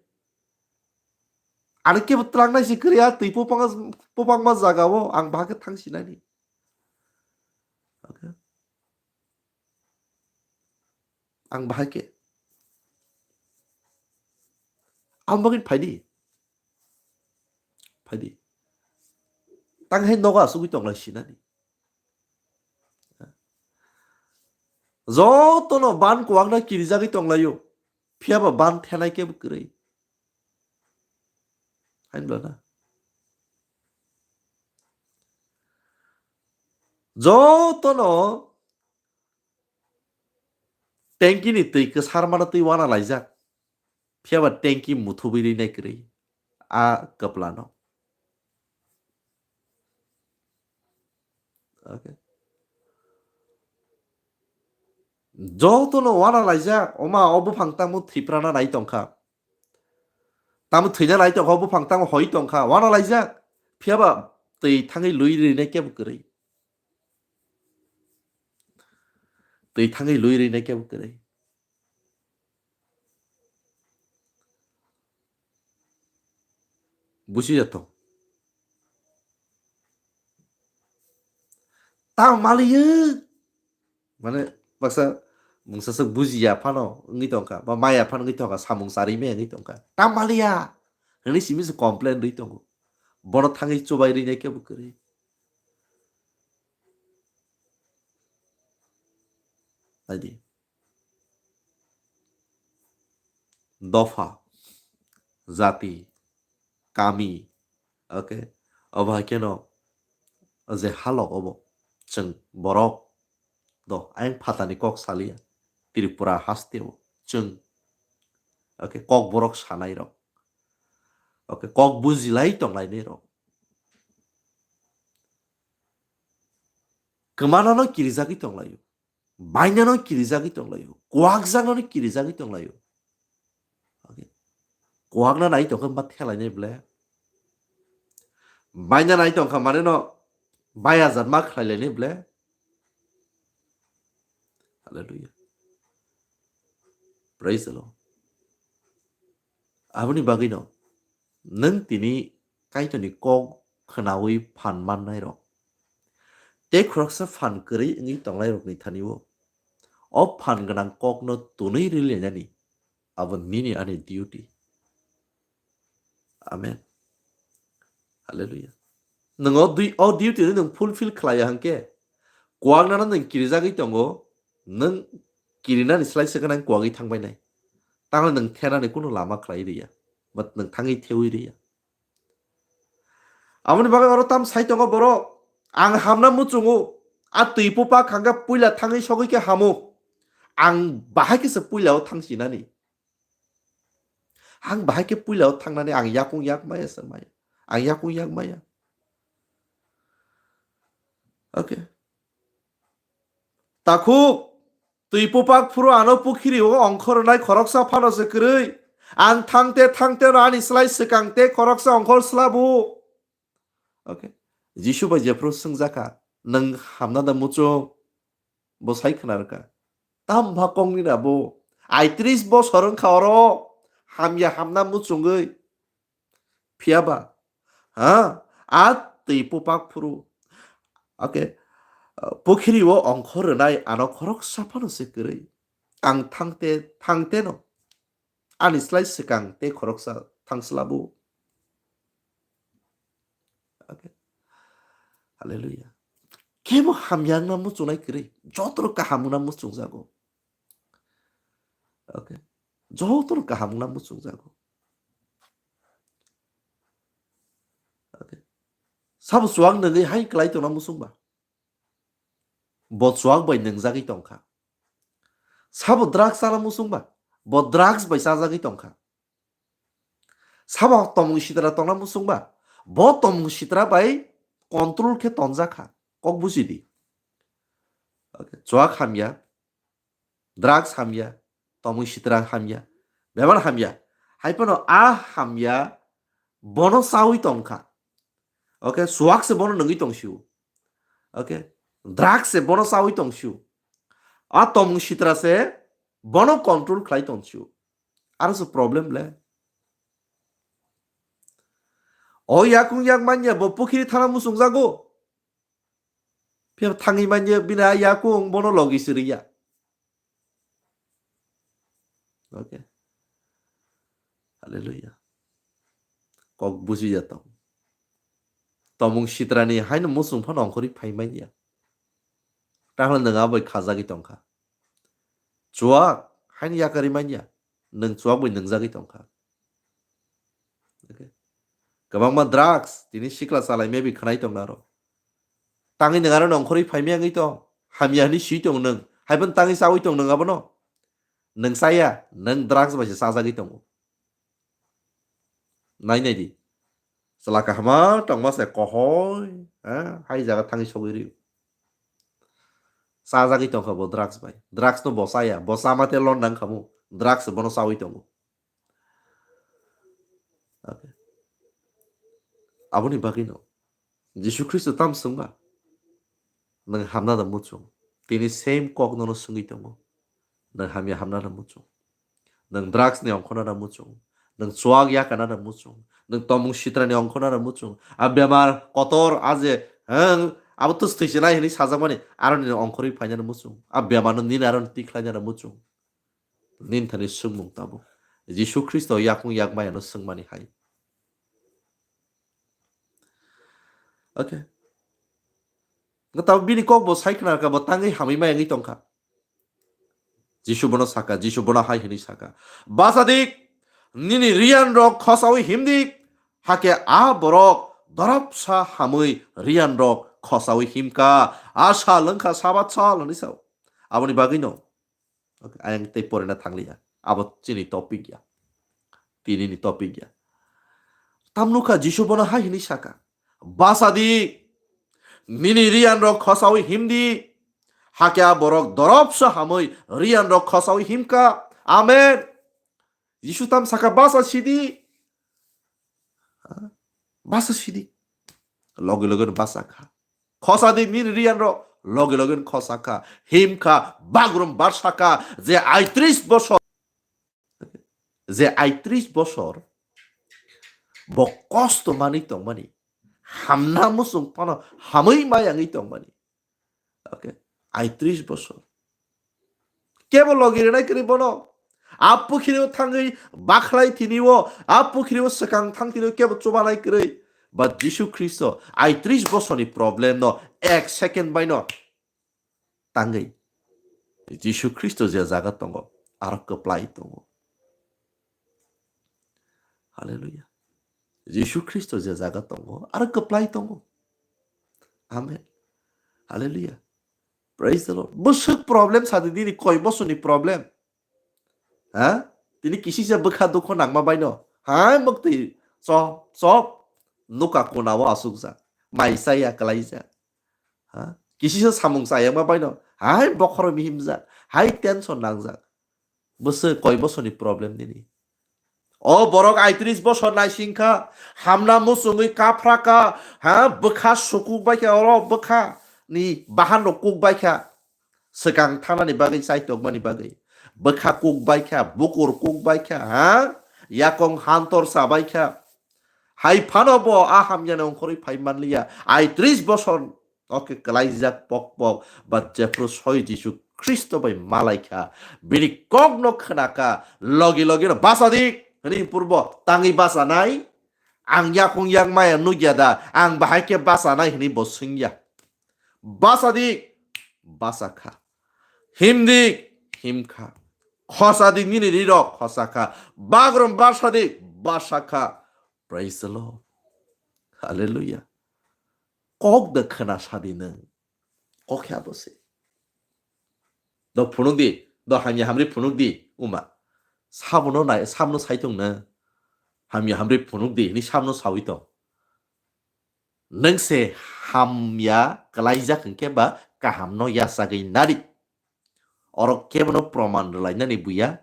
Ano kebo twlangnai se kwrwi, a twi pupang-, pupangma jagao ang bahai khe thang sinani. Okay. Ang bahai khe. Ang bagwi phaidi. Phaidi. Tang hai nogo asugwi tonglai sinani. Jotono ban kuwakna kirijagwi tonglaio. Phiyaba ban thenai kebo kwrwi. Hain bwla na? Jotono tanki ni twi kwsar mano twi wana laijak. Phiyaba tanki muthubwi rinai kwrwi. A kwplano. Okay. Jotono wana laijak, oma o buphang tamo thwiprana nai tongkha. Tamo thwina nai tongkha, o buphang tamo hoi tongkha, wana laijak. Phiyaba twi thangwi lui rinai kebo kwrwi. Twi thangwi lui rinai kebo kwrwi. Busi jato. Tamo maliyo. Mane, baksa mungsa swk bujiya phano wngwi tongkha, ba maya phano wngwi tongkha, samung charwi maya wngwi tongkha. Tamo maliya. Hwnwi simi se complain rwi tongo. Bono thangwi chubai rinai kebo kwrwi. Naidi. Dopha, jati, kami, okay, obo hai kheno je halok obo chwng borok do ayang phatani kok saliya Tripura hasteo chwng, okay, kok borok sanai rok, okay, kok bujilai tonglainai rok. Kwmanano kirijagwi tonglaio, bainano kirijagwi tonglaio, kwakjaknano kirijagwi tonglaio. Okay. Kwakna nai tongkha ma thelainai ble. Baina nai tongkha mane no bai hajar ma khlailainai ble. Hallelujah. Praise the Lord. Aboni bagwino nwng tini Kaitorni kok khwnawi phan mannairok tei khoroksa phan kwrwi wngwi tongnairokni thani-o o phan gwnang kokno twnwi rwlainani abo nini ani duty. Amen. Hallelujah. Nwng o dui-, o duty no nwng fulfill khlaiya hwnkhe, kwaknano nwng kirijagwi tongo, nwng kirinani slai se gwnang kwagwi thangbainai. Tangwi nwng thenani kunu lama khlai riya, but nwng thangwi thewi riya. Aboni bagwi oro tam sai tongo borok, ang hamna muchungo, a twi pupak hangkhe puila thangwi sogwi khe hamo, ang bahai khe se puila o thangsinani. Ang bahai khe puila o thangnani ang yakung yak maya se maya. Ang yakung yak maya. Okay. Takhuk, twi pupak phuru ano pukhiri o ongkhor rwnai khoroksa phano se kwrwi. Ang thangte thangte no ani slai swkang te khoroksa ongkhor slabu. Okay. Jisu bai jephru swngjak kha, "Nwng hamna da muchung?" Bo sai khna rwkha. Tam bha kongni da bo. Aitris bosor wngkha oro. Hamya hamna muchungwi. Phiya ba? Ha? A twi pupak phuru. Okay. Pukhiri o ongkhor rwnai ano khoroksa phano se kwrwi. Ang thangte, thangte no. Ani slai swkang tei khoroksa thangslabu. Okay. Hallelujah. Kebo hamya wngna muchungnai kwrwi. Joto kaham wngna muchungjago. Okay. Joto kaham wngna muchungjago. Okay. Sabo chuak nungwi hai kwlai tongna muchungba. Bo chuak bai nungjagwi tongkha. Sabo drugs chana muchungba, bo drugs bai chajagwi tongkha. Sabo tomung sitra tongna muchungba, bo tomung sitra bai control khe tonjakha. Kok bujidi. Okay, chuak hamya, drugs hamya, tomung sitra hamya, bebak hamya. Haiphano a hamya bono chawi tongkha. Okay, chuak se bono nungwi tongsio. Okay, drugs se bono chawi tongsio. A tomung sitra se bono control khlai tongsio. Aro se problem le. O yakung yak manya bo pukhiri thana muchungjago. Phiya thangwi manya bini a yakung bono logi siriya. Okay. Hallelujah. Kok bujiya tong. Tomung sitrani haino muchung phano ongkhorwi phai manya. Takhwlai nwng abai khajagwi tongkha. Chuak haino yakarwi manya. Nwng chuak bai nungjagwi tongkha. Okay. Kwbangma drugs tini sikla chalai maybe khwnai tong naro. Tangwi nwng aro nongkhorwi phaimya wngwi tong. Hamya hwnwi swi tong nwng. Haiphano tangwi chawi tong nwng abono. Nwng chaya, nwng drugs bai se chajagwi tongo. Nai nai di. Chwla kahama tongma se kohoi, ha, hai jaga thangwi sogwi rio. Chajagwi tongkha bo drugs bai. Drugs no bo chaya, bo chama te lon nang khamu. Drugs bono chawi tongo. Okay. Aboni bagwino Jisu Khristo tam swngba? Nwng hamna da muchung. Tini same kok nono swngwi tongo. Nwng hamya hamna da muchung. Nwng drugs ni ongkhorna da muchung. Nwng chuak yakana da muchung. Nwng tomung sitra ni ongkhorna da muchung. A bemar kotor a je, heng, abo to thwisinai hwnwi sajakmani, aro nini ongkhorwi phaina da muchung. A bemar no nini aro tikhlaina da muchung. Nini thani swngmung tabuk. Jisu Khristo yakung yakmaya no swngmani hai. Okay. Nga tabuk bini kok bo sai khna kha, bo tangwi hamwi maya wngwi tongkha. Jisu bono saka, Jisu bono hai hwnwi saka, "Bachadik, nini riyan rok khosawi himdik." Hakhe a borok dorop sa hamwi riyan rok khosawi himka, a sal wngkha Sabat sal hwnwi sao. Aboni bagwino Okay, ayang tei porina thangliya. Abo chini topic ya. Tini ni topic ya. Tamnukha Jisu bono hai hwnwi saka, "Bachadik, nini riyan rok khosawi himdi." Hakhe a borok dorop sa hamwi riyan rok khosawi himka. Amen. Jisu tam saka, "Bacha sidi." Ha? Bacha sidi. Logi logi no bacha kha. "Khosa di nini riyan rok Loge loge no khosa kha, him kha, bagrum barsa kha, je aitris bosor, je aitris bosor bo kosto manwi tongmani, hamna muchung phano hamwi mayangwi tongmani. Okay, aitris bosor. Kebo logi rwnai kwrwi bono. A pukhiri o thangwi bakhlai tini o, a pukhiri o swkang thang tini o kebo chubanai kwrwi. But Jisu Khristo aitris bosorni problem no ek second bai no tangwi Jisu Khristo je jaga tongo, aro kwplai tongo. Hallelujah. Jisu Khristo je jaga tongo, aro kwplai tongo. Amen. Hallelujah. Praise the Lord. Bwswk problem sadi nini koi bosorni problem. Ha? Tini kisisa bwkha dukho nangma baino. Hai mukti chop chop nuka kona o asukjak. Mai chaya kwlaijak. Ha? Kisisa samung chayakma baino. Hai bokhoro mihimjak. Hai tension nangjak. Bwswk koi bosorni problem nini. O borok aitris bosor naising kha, hamna muchungwi kaphra kha, ha, bwkha sukuk bai kha, oro bwkha ni bahan rok kuk bai kha, swkang thanani bagwi, chaitokmani bagwi, bwkha kuk bai kha, bukur kuk bai kha, ha, yakong hantor cha bai kha, hai phano bo a hamyani ongkhorwi phai manliya, aitris bosor. Oke, kwlaijak pok pok, but jephru soi Jisu Khristo bai malaikha, bini kokno khnakha, logi logi no, "Basa di," hwnwi purbo tangwi basa nai, "Ang yakung yak maya nukya da, ang bahai khe basa nai?" hwnwi bo swngya. "Basa di," basa kha. "Him di," him kha. "Khosa di nini rirok," khosa kha. "Bagrum basa di," basa kha. Praise the Lord. Hallelujah. Kok da khna sadi nwng. Kok khe abo se. Do phunuk di, do hamya hamri phunuk di, uma. Sabono nai, sabono sai tong na. Hamya hamri phunuk di, hini sabono sawi tong. Nwng se hamya kwlaijak hwnkhe ba kahamno yachagwi nadi. Oro kebono proman rwlainani buya,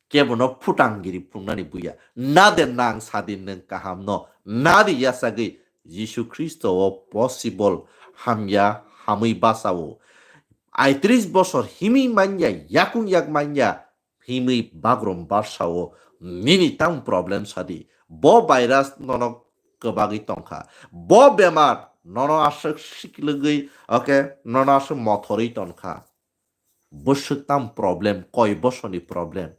kebono phutanggiri phunuknani buya. Nade nang sadi nwng kahamno, nadi yachagwi Jisu Khristo o possible hamya hamwi basa o. Aitris bosor himwi manya, yakung yak manya, himwi bagrum barsa o nini tang problem sadi. Bo virus nono kwbagwi tongkha. Bo bemar nono aswk siklwgwi, okay, nono aswk mothorwi tongkha. Bwswk tam problem, koi bosoni problem.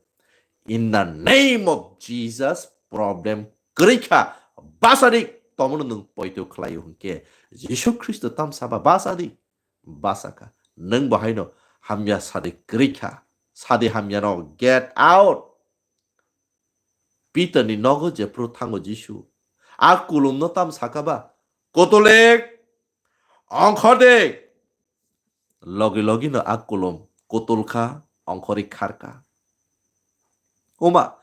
In the name of Jesus, problem kwrwi kha. Basadik, tomono nwng poito khlaio hwnkhe Jisu Khristo tam saba basadik, basa kha. Nwng bo haino hamya sadi kwrwi kha. Sadi hamya no, get out. Peter ni nogo jephru thango Jisu. A kulum no tam saka ba? Kotolek, ongkhor de. Logi logi no a kulum kutul kha, ongkhorwi khar kha. Uma,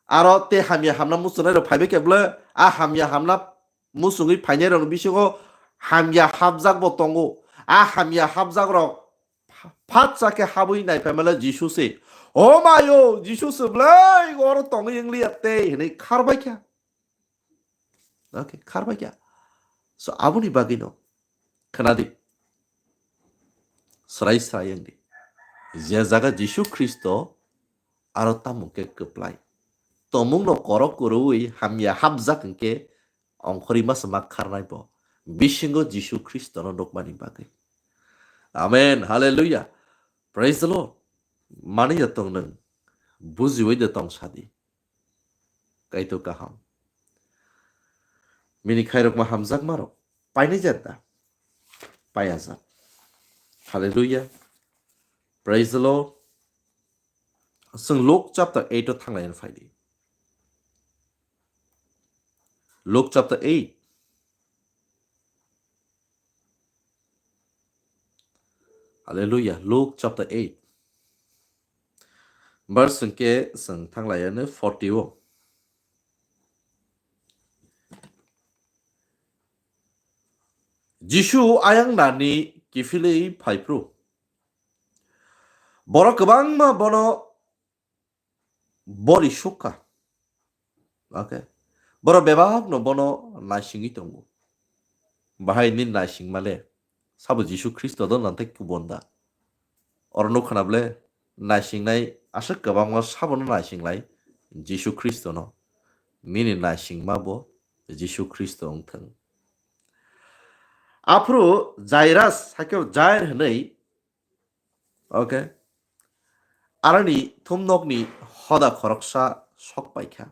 aro te hamya hamna muchunai rok phaibai khe bwle, a hamya hamna muchungwi phainai rok bisingo hamya hapjak bo tongo. A hamya hapjak rok pha-, phatsa khe habwi naiphai male Jisu se. O mayo, Jisu se bwle oro tongwi wngliya tei hinwi kharbai kha. Okay, kharbai kha. So, aboni bagwino khwnadi. Srai srai wngdi. Je jaga Jisu Khristo aro tamo khe kwplai. Tomungno korok kwrwi hamya hapjak hwnkhe ongkhorwi masa ma kharnai bo. Bisingo Jisu Khristono nukmani bagwi. Amen. Hallelujah. Praise the Lord. Manwi da tong nwng. Bujiwi da tong sadi. Kaitor kaham. Bini khairokma hamjakmarok painai jat da? Paiya jat. Hallelujah. Praise the Lord. Chwng Luke chapter eight o thanglaiani phaidi. Luke chapter eight. Hallelujah. Luke chapter eight. Verse hwnkhe chwng thanglaiani forty o. Jisu ayang nani kiphilwi phaiphru. Borok kwbangma bono bori sukha. Okay. Borok bebakno bono naisingwi tongo. Bahai nini naisingmale? Sabo Jisu Khristo do nang tei kubun da? Oro nukha na ble, naisingnai aswk kwbangma sabono naisinglai Jisu Khristono. Nini naisingma bo Jisu Khristo wng thung. Aphuru Jairus, hakhe Jair hwnwi, okay, aroni thumnokni hoda khoroksa sok paikha.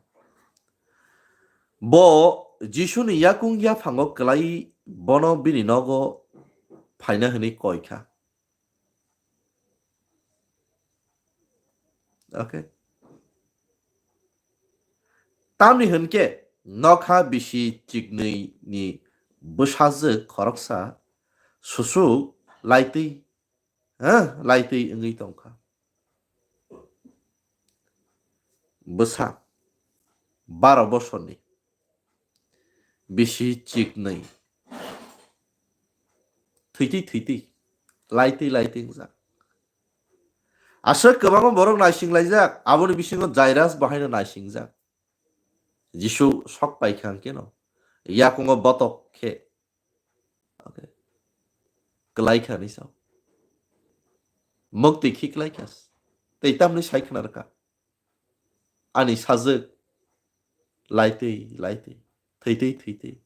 Bo Jisuni yakung yaphango kwlai bono bini nogo phaina hwnwi koikha. Okay. Tamni hwnkhe nokha bisi chiknwi ni bwsajwk khoroksa susuk laitwi, ha, laitwi wngwi tongkha. Bwsa baro bosorni bisi chiknwi thwitwi thwitwi, laitwi laitwi wngjak. Aswk kwbangma borok naisinglaijak, aboni bisingo Jairus bo haino naisingjak. Jisu sok paikha hwnkhe no yakungo botok khe, okay, kwlaikha hinwi sao. Muktwi khiklaikha. Tei tamni sai khna rwkha. Ani sajwk laitwi laitwi, thwitwi thwitwi.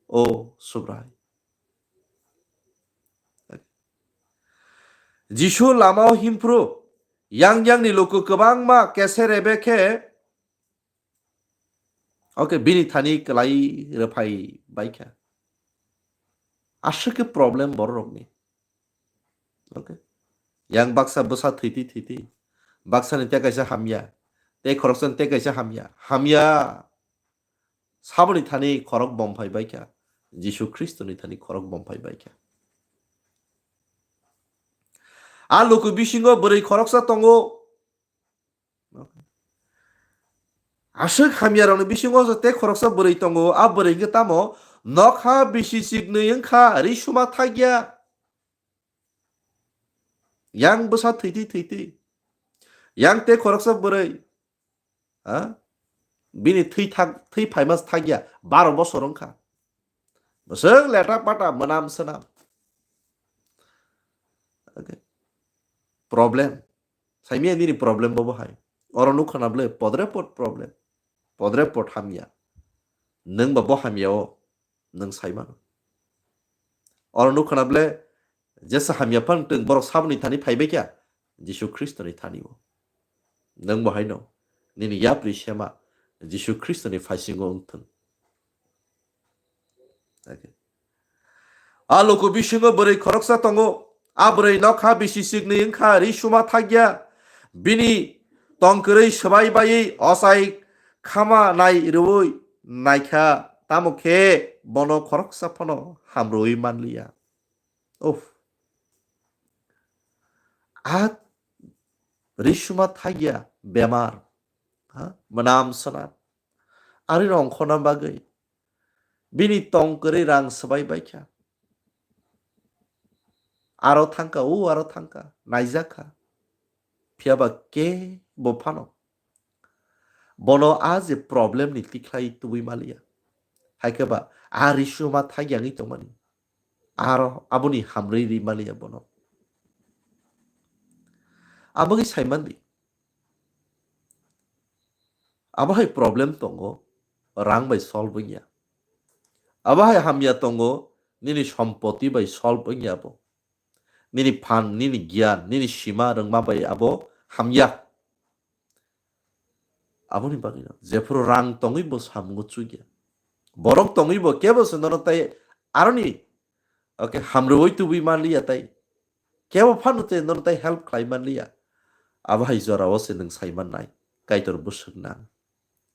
O Subrai. Jisu lamao himphru, yang yangni luku kwbangma kese rebe khe, okay, bini thani kwlai rwphai baikha. Aswk khe problem bororokni. Okay. Yang baksa bwsa thwitwi thwitwi. Baksani tei kaisa hamya. Tei khoroksani tei kaisa hamya. Hamya. Saboni thani khorok bom phai baikha. Jisu Khristoni thani khorok bom phai baikha. A luku bisingo bwrwi khoroksa tongo. Aswk hamyarokni bisingo tei khoroksa bwrwi tongo. A bwrwi hwnkhe tamo? Nokha bisi chiknwi wngkha, ri suma thakya. Yang bwsa thwitwi thwitwi. Yang tei khoroksa bwrwi. Ha? Bini thwi thak, thwi phaima thakya, baro bosor wngkha. Bwswk leta pata mwnam swnam. Okay. Problem. Saimia nini problem bobo hai. Oro nukha na ble podre pod problem. Podre pod hamya. Nwng ba bo hamya o. Nwng sai mano. Oro nukha na ble jesa hamya phang twng borok saboni thani phai baikha, Jisu Khristoni thani o. Nwng bo haino nini yapri sema Jisu Khristoni phaisingo wng thung. Okay. A luku bisingo bwrwi khoroksa tongo. A bwrwi nokha bisi chiknwi wngkha, ri suma thakya. Bini tong kwrwi swbai baiwi ochai khama nai rwui naikha, tamo khe bono khoroksa phano hamrwi manliya. Uff. A ri suma thakya bemar. Ha? Mwnam swnam. Ari rong khona bagwi. Bini tong kwrwi rang swbai baikha. Aro thangkha, o aro thangkha, naijakha. Phiyaba kebo phano bono a je problem ni tikhlai tubui maliya. Hai khe ba a ri suma thak yangwi tongmani. Aro aboni hamrwi ri maliya bono. Aboni saimandi. Abo hai problem tongo, rang bai solve wngya. Abo hai hamya tongo, nini sompoti bai solve wngya abo. Nini phan, nini giyan, nini sima rwngma bai abo hamya. Aboni bagwino jephuru rang tongwi bo samungo chukya. Borok tongwi bo kebo se nono tai aroni, okay, hamrwi tubui manliya tai. Kebo phano te nono tai help khlai manliya. Abo hai jorao se nwng sai mannai. Kaitor bwswk nang.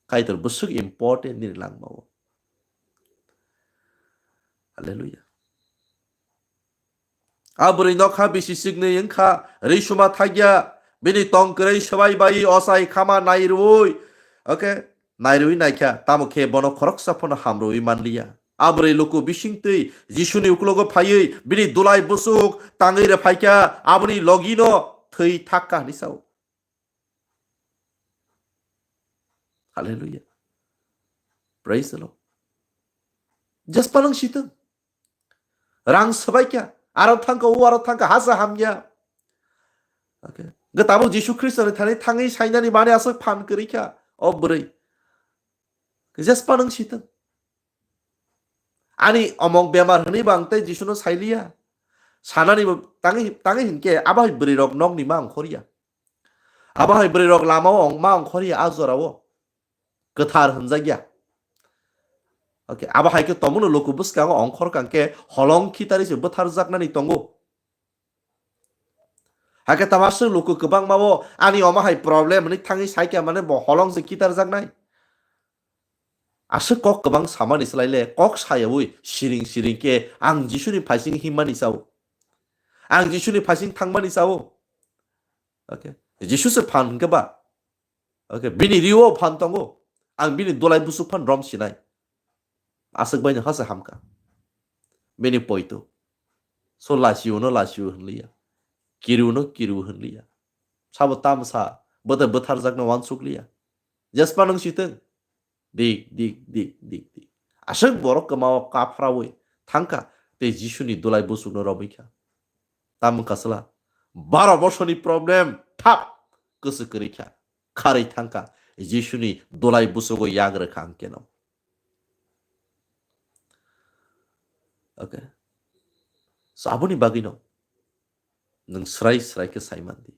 Kaitor bwswk important nini langmao. Hallelujah. A bwrwi nokha bisi siknwi wngkha, ri suma thakya, bini tong kwrwi swbai bai ochai khama nai rwui. Okay, nai rwui naikha, tamo khe bono khoroksa phano hamrwi manliya. A bwrwi luku bisingtwi Jisuni uklogo phaiwi bini dulai bwswk tangwi rwphaikha, aboni logino thwi thakka hwnwi sao. Hallelujah. Praise the Lord. Just palwng sitwng. Rang swbaikha. Aro thangkha, o aro thangkha, hasa hamya. Okay. Hwnkhe tabuk Jisu Khristoni thani thangwi sainani mani aswk phan kwrwi kha o bwrwi. Jespa nwng sitwng. Ani omok bemar hwnwi bo ang tei Jisuno sailiya. Sanani bo tangwi, tangwi hinkhe abo hai bwrwirok nokni ma ongkhorya. Abo hai bwrwirok lamao ong-, ma ongkhorya a jorao. Kwthar hwnjakya. Okay, abo hai khe tongmano luku bwskango ongkhor kang khe holong khitari se bwtharjaknani tongo. Hakhe tamo aswk luku kwbangma bo ani omo hai problem hwnwi thangwi saikha mane bo holong se khitarjaknai. Aswk kok kwbang samani slai le kok sayaui siring siring khe ang Jisuni phaising himmani sao. Ang Jisuni phaising thangmani sao. Okay. Jisu se phan hwnkhe ba. Okay, bini rio phan tongo. Ang bini dulai busuk phan rom sinai. Aswk baino hasa hamkha. Bini poito. So lasiuno lasiu hwnliya. Kiriuno kiriu hwnliya. Sabo tamsa bwtha bwtharjakno wansukliya. Jespa nwng sitwng. Dik, dik, dik, dik, dik. Aswk borok kwmao kaphraui thangkha tei Jisuni dulai busukno romwi kha. Tamo wngkha sala baro bosorni problem thap kwswk kwrwi kha. Kharwi thangkha Jisuni dulai busugo yagrwkha ang keno. Okay. So aboni bagwino nwng srai srai khe sai man di.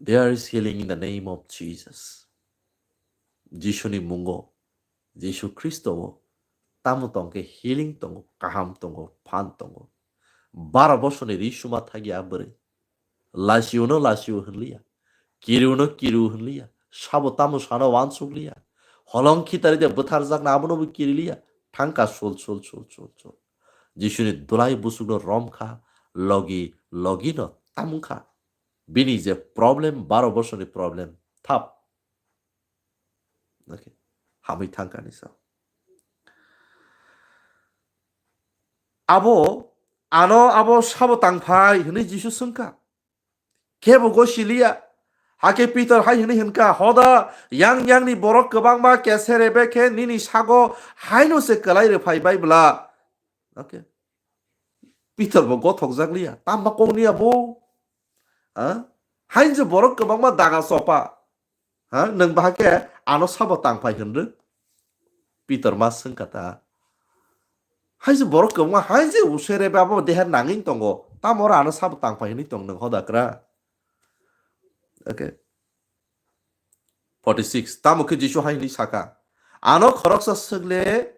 There is healing in the name of Jesus. Jisuni mungo, Jisu Khristo o tamo tong khe healing tongo, kaham tongo, phan tongo. Baro bosorni ri suma thagya bwrwi. Lasiuno lasiu hwnliya. Kiriuno kiriu hwnliya. Sabo tamo sano wansukliya. Holong khitari de bwtharjakna abono bo kiriliya. Thangkha sul, sul, sul, sul, sul. Jisuni dulai busukno romkha, logi, logino tamungkha. Bini je problem, baro bosorni problem, thap. Okay. Hamwi thangkha ni sa. Abo, ano abo sabo tangphai hwnwi Jisu swngkha. Kebo gosiliya. Hakhe Pitor hai hwnwi hwnkha, "Hoda, yang yangni borok kwbangma kese rebe khe nini sago haino se kwlai rwphai bai bwla." Okay. Pitor bo gothokjak liya. Tamba kok niya bo. Ha? Haino je borok kwbangma daga sopa. Ha? Nwng bahai khe ano sabo tangphai hwnrw? Pitor ma swngkha ta. Hai je borok kwbangma hai je usere ba abo deha nangwi tongo. Tamo oro ano sabo tangphai hwnwi tong nwng hoda kra? Okay. Forty six. Tamo khe Jisu hai hwnwi saka, "Ano khoroksa swk le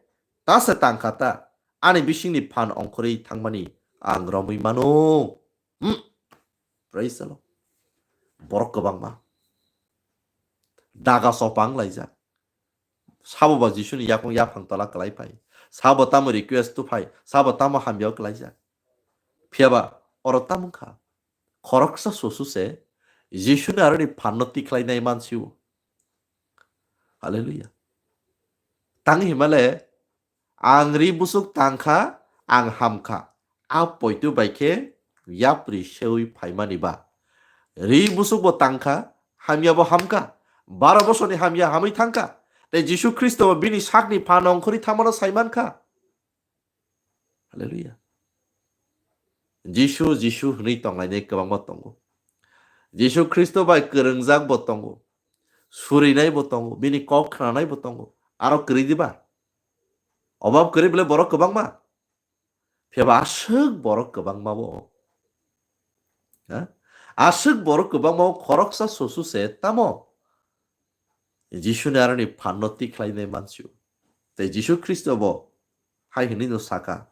ta se tangkha ta, ani bisingni phan ongkhorwi thangmani ang romwi mano." Hmm. Praise the Lord. Borok kwbangma daga sopang laijak. Sabo ba Jisuni yakung yaphang tola kwlai phai. Sabo tamo request tu phai. Sabo tamo hamya kwlaijak. Phiyaba oro tamo wngkha. Khoroksa susu se Jisuni aroni phanno tikhlai nai mansio. Hallelujah. Tang himale ang ri busuk tangkha, ang hamkha. A poitu bai khe yapri seui phaimani ba. Ri busuk bo tangkha, hamya bo hamkha. Baro bosorni hamya hamwi thangkha. Tei Jisu Khristo bo bini sakni phan ongkhorwi thangmano sai mankha. Hallelujah. Jisu, Jisu hwnwi tonglainai kwbangma tongo. Jisu Khristo bai kwrwngjak bo tongo. Surinai bo tongo, bini kok khnanai bo tongo. Aro kwrwi diba? Obab kwrwi bwle borok kwbangma. Phiyaba aswk borok kwbangma bo. Ha? Aswk borok kwbangma bo khoroksa susu se tamo Jisuni aroni phanno tikhlainai mansio. Tei Jisu Khristo bo hai hwnwi no saka.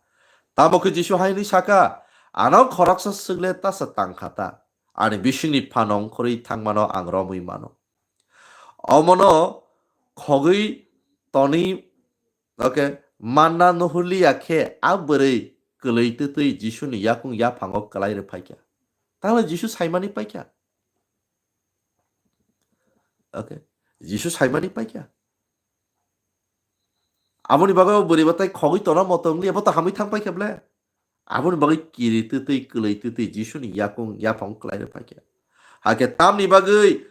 Tamo khe Jisu hai hwnwi saka, "Ano khoroksa swk le tasa tangkha ta, ani bisingni phan ongkhorwi thangmano ang romwi mano." Omono khogwi toni, okay, manna nuhurliya khe a bwrwi kwlwi twtwi Jisuni yakung yaphango kwlai rw phaikha. Tangla Jisu saimani paikha. Okay. Jisu saimani paikha. Aboni bagwi o bwrwi batai khogwi tona moto wngliya, bo to hamwi thang paikha ble. Aboni bagwi kiri twtwi, kwlwi twtwi Jisuni yakung yaphang kwlai rw paikha. Hakhe tamni bagwi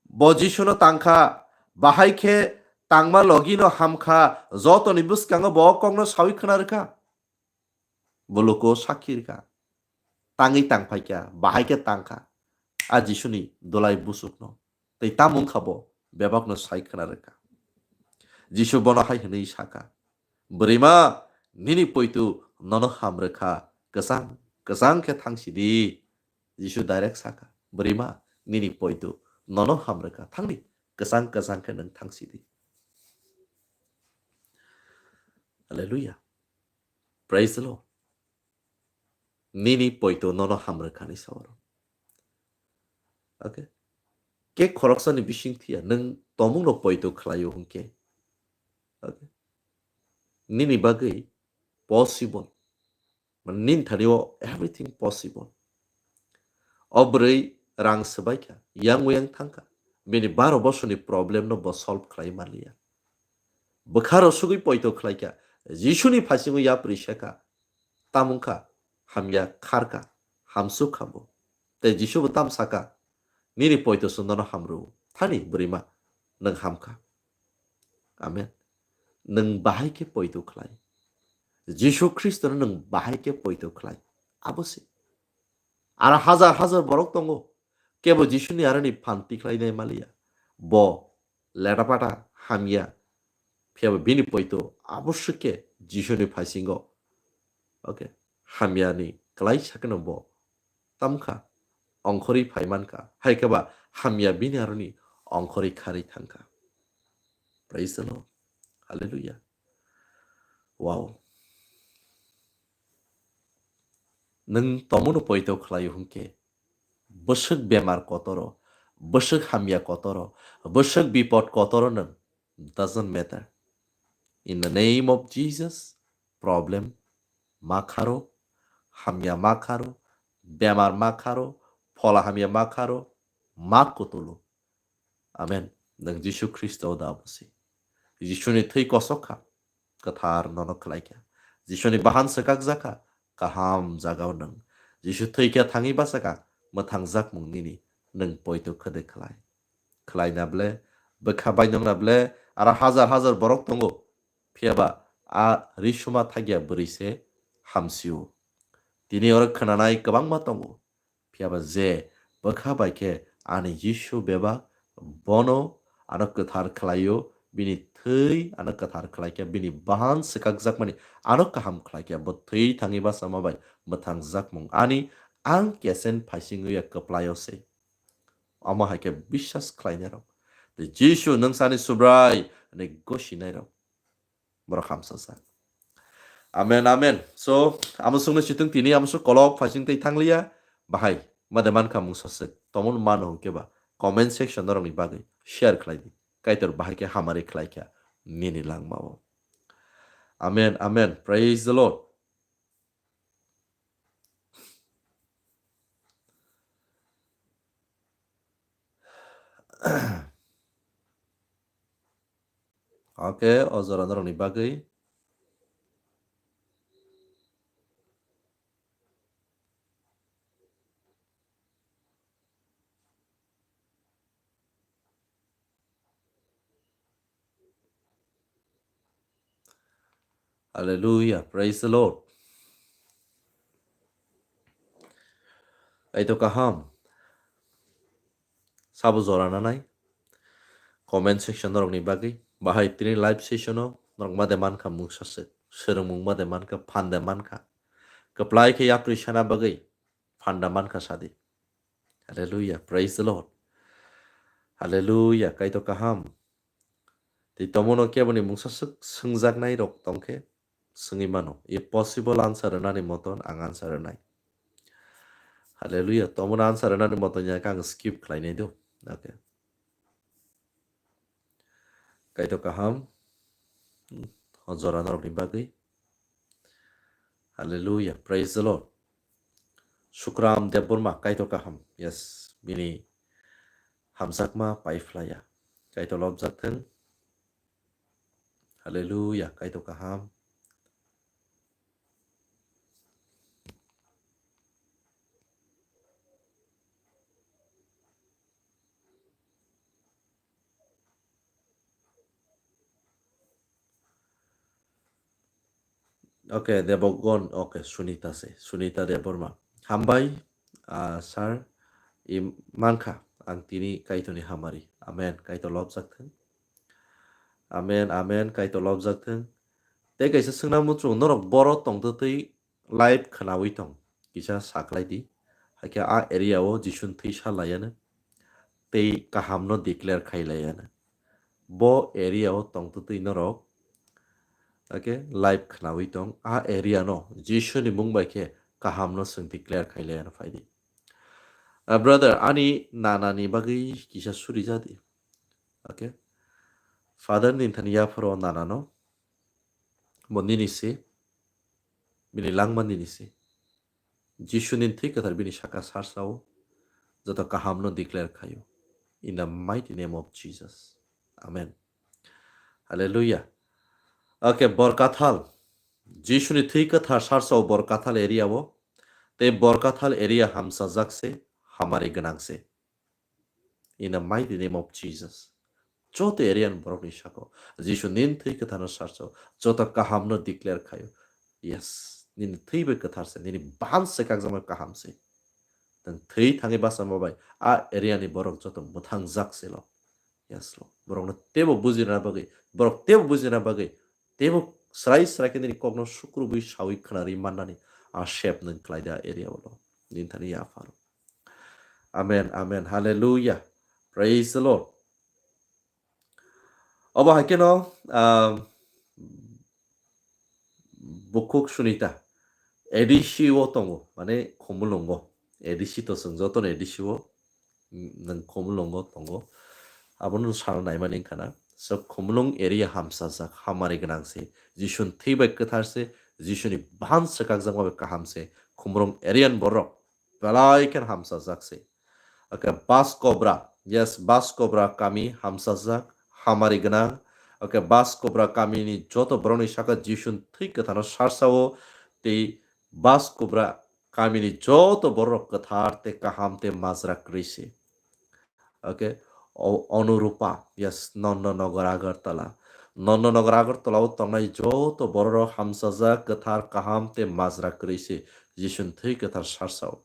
bo Jisuno tangkha, bahai khe tangma logino hamkha, jotoni bwskango bo o kokno sawi khna rwkha. Bo luku sakhi rwkha. Tangwi tangphaikha, bahai khe tangkha. A Jisuni dulai busukno. Tei tamo wngkha bo, bebakno sai khna rwkha. Jisu bono hai hwnwi sakha, "Bwrwima, nini poito nono ham rwkha, kwchang kwchang khe thang sidi." Jisu direct sakha, "Bwrwima, nini poito nono ham rwkha, thangdi, kwchang kwchang khe nwng thang sidi." Hallelujah. Praise the Lord. Nini poito nono ham rwkha ni sa oro. Okay? Ke khoroksani bising thia, nwng tomungno poito khlaio hwnkhe. Okay? Nini bagwi possible. Mane nini thani o everything possible. O bwrwi rang swbaikha, yang uyang thangkha. Bini baro bosorni problem no bo solve khlai manliya. Bwkharo sugwi poito khlaikha. Jisuni phasingo yapri sekha. Tamungkha, hamya kharkha, hamsukha bo. Tei Jisu bo tam saka, "Nini poito se nono hamrw. Thani bwrwima, nwng hamkha." Amen. Nwng bahai khe poito khlai. Jisu Khristono nwng bahai khe poito khlai. Abo se. Aro hajar hajar borok tongo. Kebo Jisuni aroni phan tikhlainai maliya. Bo ledapata hamya. Phiyaba bini poito aboswk khe Jisuni phaisingo. Okay. Hamyani kwlai sakeno bo tamkha, ongkhorwi phaimankha. Hai khe ba hamya bini aroni ongkhorwi kharwi thangkha. Praise the Lord. Hallelujah. Wow. Nwng tomono poito khlaio hwnkhe, bwswk bemar kotoro, bwswk hamya kotoro, bwswk bipot kotoro nwng, doesn't matter. In the name of Jesus, problem ma kharo, hamya ma kharo, bemar ma kharo, phola hamya ma kharo, ma kutulo. Amen. Nwng Jisu Khristo da bosi. Jisuni thwi kosok kha, kwthar nono khlai kha. Jisuni bahan swkak jakha, kaham jagao nwng. Jisu thwi khe thangwi bachakha, mwthangjak mung nini, nwng poito khwdwi khlai. Khlaina ble, bwkha bainokna ble, aro hajar hajar borok tongo. Phiyaba a risuma thagya bwrwi se hamsio. Tini oro khwnanai kwbangma tongo. Phiyaba je bwkha bai khe ani Jisu bebak, bono ano kwthar khlaio, bini thwi ano kwthar khlai khe, bini bahan swkakjakmani ano kaham khlai khe, bo thwi thangwi bachama bai mwthangjakmung ani ang kesen phaisingwi ya kwplaio se. Omo hai khe biswas khlainairok. Tei Jisu nwng sani Subrai hwnwi gosinairok. Borok hamsajak. Amen, amen. So, amo songno chitwng tini amo sok kolok phaising tei thangliya. Bahai, made mankha mung saswk. Tomon mano hwnkhe ba comment section norokni bagwi share khlai di. Kaitor bahai khe hamari khlai kha nini langmao. Amen, amen. Praise the Lord. Okay, o jora norokni bagwi. Hallelujah. Praise the Lord. Kaitor kaham. Sabo jora nanai. Comment section norokni bagwi. Bahai tini live session o norok made mankha mung sase. Swrwngmung made mankha, phan de mankha. Kwplai khe yapri sana bagwi phan da mankha sadi. Hallelujah. Praise the Lord. Hallelujah. Kaitor kaham. Tei tomono keboni mungsa swk swngjaknai rok tongkhe swngwi mano. I possible answer rwnani moton ang answer rwnai. Hallelujah. Tomono answer rwnani moton ya khe ang skip khlainai do. Okay. Kaitor kaham. O jora norokni bagwi. Hallelujah. Praise the Lord. Sukram Debbarma, Kaitor kaham. Yes, bini hamjakma pai phlaiya. Kaitor lobjak thung. Hallelujah. Kaitor kaham. Okay, Debogon, okay, Sunita se, Sunita Debbarma. Hambai, ah, sir, i mankha, ang tini Kaitorni hamari. Amen. Kaitor lobjak thung. Amen, amen, Kaitor lobjak thung. Tei kaisa swngna muchung, norok boro tongtwtwi live khwnawi tong. Kisa saklai di. Hakhe a area o Jisuni thwi sa laiya na. Tei kahamno declare khai laiya na. Bo area o tongtwtwi norok, okay, live khwnawi tong. A area no Jisuni mung bai khe kahamno swng declare khai laiya na phai di. Ah, brother, ani nanani bagwi kisa suri ja di. Okay? Father ni thani yapharo nanano. Bo nini se. Bini langma nini se. Jisuni thwi kwthar bini saka sarsao. Joto kahamno declare khaio. In the mighty name of Jesus. Amen. Hallelujah. Okay, Borkathal. Jisuni thwi kwthar sarsao Borkathal area o. Tei Borkathal area hamsajak se, hamari gwnang se. In the mighty name of Jesus. Joto area ni borok ni saka o Jisu nini thwi kwthar no sarsao, joto kaham no declare khaio. Yes, nini thwi bai kwthar se, nini bahan se kakjama kaham se. Nang thwi thangwi basa ma bai, a area ni borok joto mwthang jak se lo. Yes lo. Borok no tebo bujina bagwi, borok tebo bujina bagwi, tebo srai srai khe nini kok no sukrubwi sawi khwnarwi mannani a sep nang khlai da area o lo. Nini thani yapharo. Amen, amen. Hallelujah. Praise the Lord. Obo hai kheno, ah, bukhuk Sunita A D C o tongo, mane Khumulwngo. A D C to chwng jotono A D C o, mm, nang Khumulwngo tongo. Abono sana naimani wngkha na. So Khumulwng area hamsajak, hamari gwnang se. Jisuni thwi bai kwthar se, Jisuni bahan swkakjakma bai kaham se. Khumulwng area ni borok belai khe hamsajak se. Okay, Baskobra. Yes, Baskobra kami hamsajak, hamari gwnang. Okay, Baskobra kami ni joto borok ni saka Jisuni thwi kwthar no sarsao tei Baskobra kami ni joto borok kwthar tei kaham tei majra kwrwi se. Okay, o-, Onurupa, yes, Nondonagar Agartala. Nondonagar Agartala o tongnai joto borok hamsajak, kwthar, kaham tei majra kwrwi se Jisuni thwi kwthar sarsao.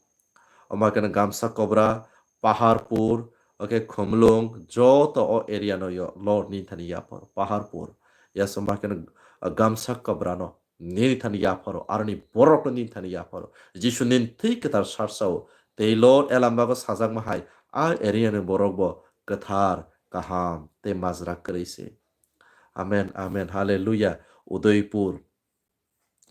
Omo hai kheno Gamsakobra, Paharpur, okay, Khumulwng, joto o area no yo, Lord nini thani yapharo, Paharpur. Yes, omo hai kheno, uh, Gamsakobra no nini thani yapharo, aroni borok no nini thani yapharo. Jisu nini thwi kwthar sarsao, tei Lord Elambago sajakma hai, a area ni borok bo kwthar, kaham, tei majra kwrwi se. Amen, amen, hallelujah. Udaipur,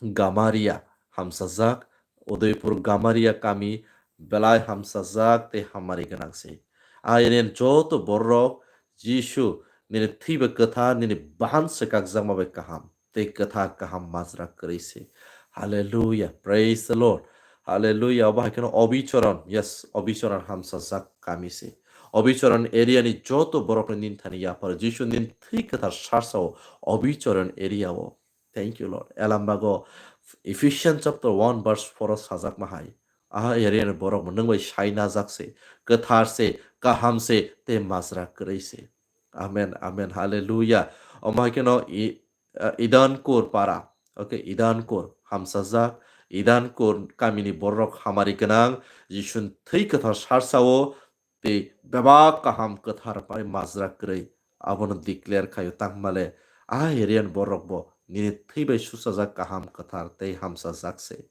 Gamaria hamsajak, Udaipur Gamaria kami belai hamsajak tei hamari gwnang se. A area ni joto borok Jisu nini thwi bai kwthar, nini bahan swkakjakma bai kaham tei kwthar kaham majra kwrwi se. Hallelujah, praise the Lord. Hallelujah, obo hai kheno Obichoron, yes, Obichoron hamsajak kami se. Obichoron area ni joto borok nini thani yapharo, Jisu nini thwi kwthar sarsao Obichoron area o. Thank you, Lord. Elambago Ephesians chapter one verse four o sajakma hai. Aha area ni borok bo nwng bai sai najak se, kwthar se, kaham se, tei majra kwrwi se. Amen, amen, hallelujah. Omo hai kheno i-, uh, Idankur para. Okay, Idankur, hamsajak. Idankur kamini borok hamari gwnang, Jisuni thwi kwthar sarsao, tei bebak kaham kwthar bai majra kwrwi abono declare khaio, tangmale a area ni borok bo nini thwi bai suchajak kaham kwthar tei hamsajak se.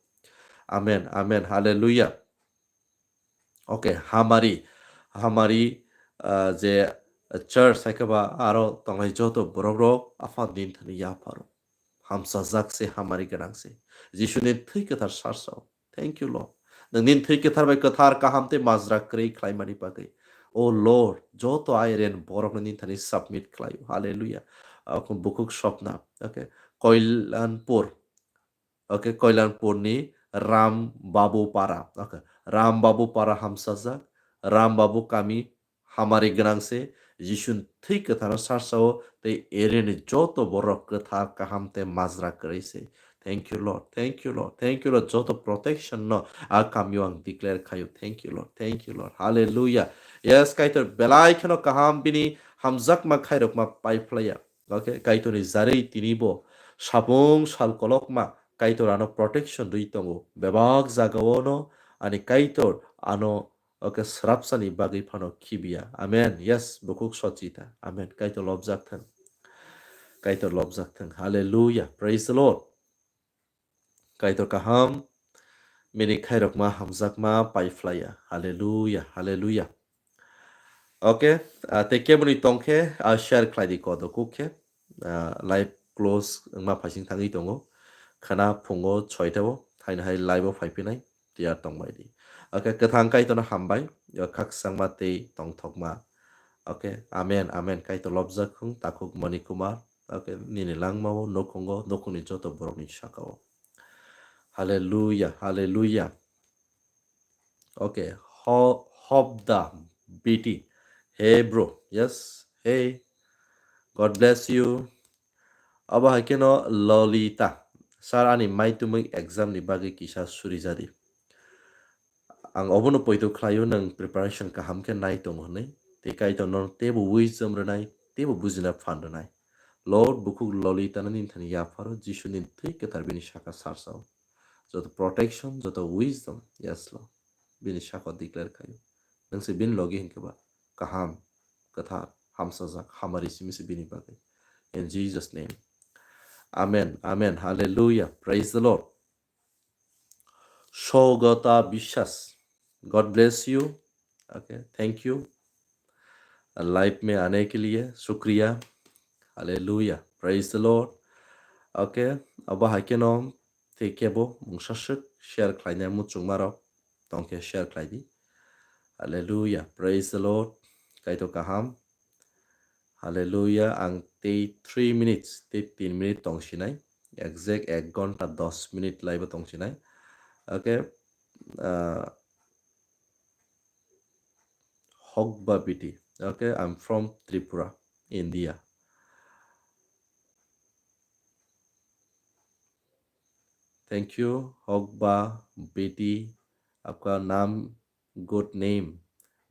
Amen, amen, hallelujah. Okay, hamari, hamari, ah, je church hai khe ba aro tongnai joto borok rok Apha nini thani yapharo. Hamsajak se, hamari gwnang se. Jisuni thwi kwthar sarsao. Thank you, Lord. Nwng nini thwi kwthar bai kwthar, kaham tei majra kwrwi khlaimani bagwi. O Lord, joto area ni borokno nini thani submit khlaio. Hallelujah. Ako bukhuk Sopna. Okay. Koilanpur. Okay, Koilanpurni Ram Babu Para. Okay. Ram Babu Para hamsajak. Ram Babu kami hamari gwnang se, Jisuni thwi kwtharno sarsao tei area ni joto borok kwthar, kaham tei majra kwrwi se. Thank you, Lord. Thank you, Lord. Thank you, Lord. Joto protection no a kamio ang declare khaio. Thank you, Lord. Thank you, Lord. Hallelujah. Yes, Kaitor belai kheno kaham, bini hamjakma khairokma paiphlaiya. Okay, Kaitorni jarwi tini bo sapung sal kolokma Kaitor ano protection rwi tongo. Bebak jagao no ani Kaitor ano, okay, srapsani bagwi phano khibiya. Amen. Yes, bukhuk sochita. Amen. Kaitor lobjak thang. Kaitor lobjak thang. Hallelujah. Praise the Lord. Kaitor kaham. Mini khairokma hamjakma paiphlaiya. Hallelujah. Hallelujah. Okay, ah, tei keboni tongkhe, ah, share khlai di kodo kuk khe. Ah, live close wngma phaising thangwi tongo. Khana phungo soita o, haino hai live o phaiphinai, tiyar tongbai di. Okay, kwthang Kaitorno hambai, ya khakchangma tei tongthokma. Okay, amen, amen. Kaitor lobjak khung, takhuk Mani Kumar. Okay, nini langmao, nukhungo, nukhungni joto borokni sakao. Hallelujah, hallelujah. Okay, Ho-, Hobda B T. Hey bro, yes, hey. God bless you. Abo hai keno Lolita. Sir, ani mai tumui exam ni bagwi kisa suri jadi. Ang obono poito khlaio, nwng preparation kaham khe nai tongo hwnwi. Tei Kaitor nono teibo wisdom rwnai, teibo bujina phan rwnai. Lord, bukhuk Lolita no nini thani yapharo, Jisu ni thwi kwthar bini saka sarsao. Joto protection, joto wisdom, yes Lord. Bini saka declare khaio. Nwng se bini logi hinkhe ba kaham, kwthar, hamsajak, hamari simi se bini bagwi. In Jesus name. Amen, amen, hallelujah, praise the Lord. Sogota Biswas. God bless you. Okay, thank you. Live में आने के लिए शुक्रिया. Hallelujah. Praise the Lord. Okay, abo hai keno tei kebo mungsa swk share khlainai muchungmarok tongkhe share khlai di. Hallelujah. Praise the Lord. Kaitor kaham. Hallelujah. Ang tei three minutes, tei tin minute tong sinai. Exact ek ghonta dos minute live tong sinai. Okay. Uh, Hokba B T. Okay, I'm from Tripura, India. Thank you, Hokba B T. आपका नाम good name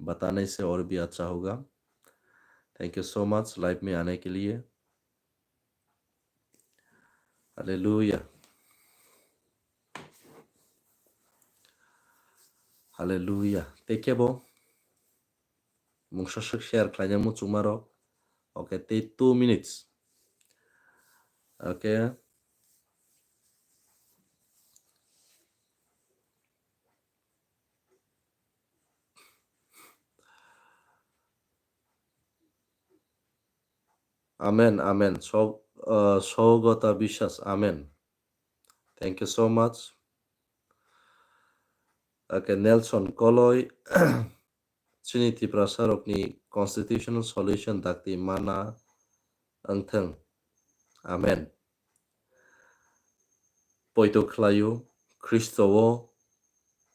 बताने से और भी अच्छा होगा। Thank you so much live में आने के लिए। Hallelujah. Hallelujah. Tei kebo mungsa swk share khlaina muchungmarok. Okay, tei two minutes. Okay. Amen, amen. So, uh, Sogota Biswas, amen. Thank you so much. Okay, Nelson Koloi, chini Tiprasa rokni constitutional solution dakti mana wngthwng. Amen. Poito khlaio Khristo o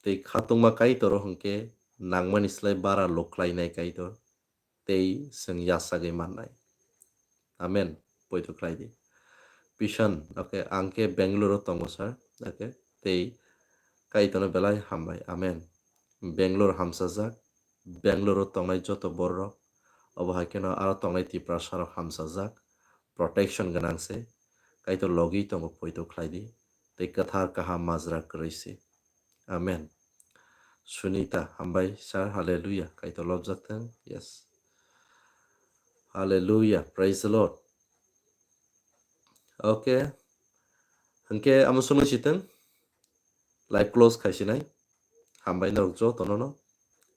tei khatungma Kaitor o hwnkhe nangmani slai bara lok khlainai Kaitor tei chwng yachagwi mannai. Amen. Poito khlai di. Pisan, okay, ang khe Bangalore o tongo sir, okay, tei Kaitorno belai hambai. Amen. Bangalore hamsajak, Bangalore o tongnai joto borok, obo hai kheno aro tongnai Tiprasa rok hamsajak, protection gwnang se, Kaitor logi tongo poito khlai di, tei kwthar kaham majra kwrwi se. Amen. Sunita, hambai sir, hallelujah, Kaitor lobjak thang, yes. Hallelujah, praise the Lord. Okay, hwnkhe amo songwi sitwng, live close khai sinai, hambai norok jotono no,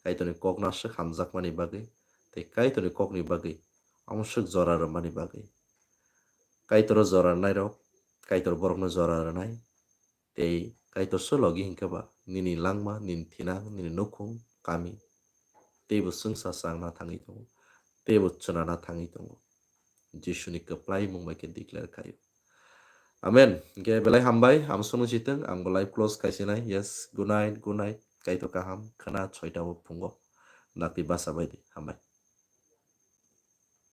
Kaitorni kok no aswk hamjakmani bagwi, tei Kaitorni kokni bagwi, amo swk jora rwmani bagwi. Kaitor o jora rwnairok, Kaitor borokno jora rwnai, tei Kaitor se logi hinkhe ba nini langma, nini thinang, nini nukhung, kami, teibo swngsa changna thangwi tongo, teibo chwnana thangwi tongo. Jisuni kwplai mung bai khe declare khaio. Amen. Hinkhe belai hambai, amo songwi sitwng, ang bo live close khai sinai. Yes, good night, good night. Kaitor kaham, khwna soita o phungo. Dakti basa bai di, hambai.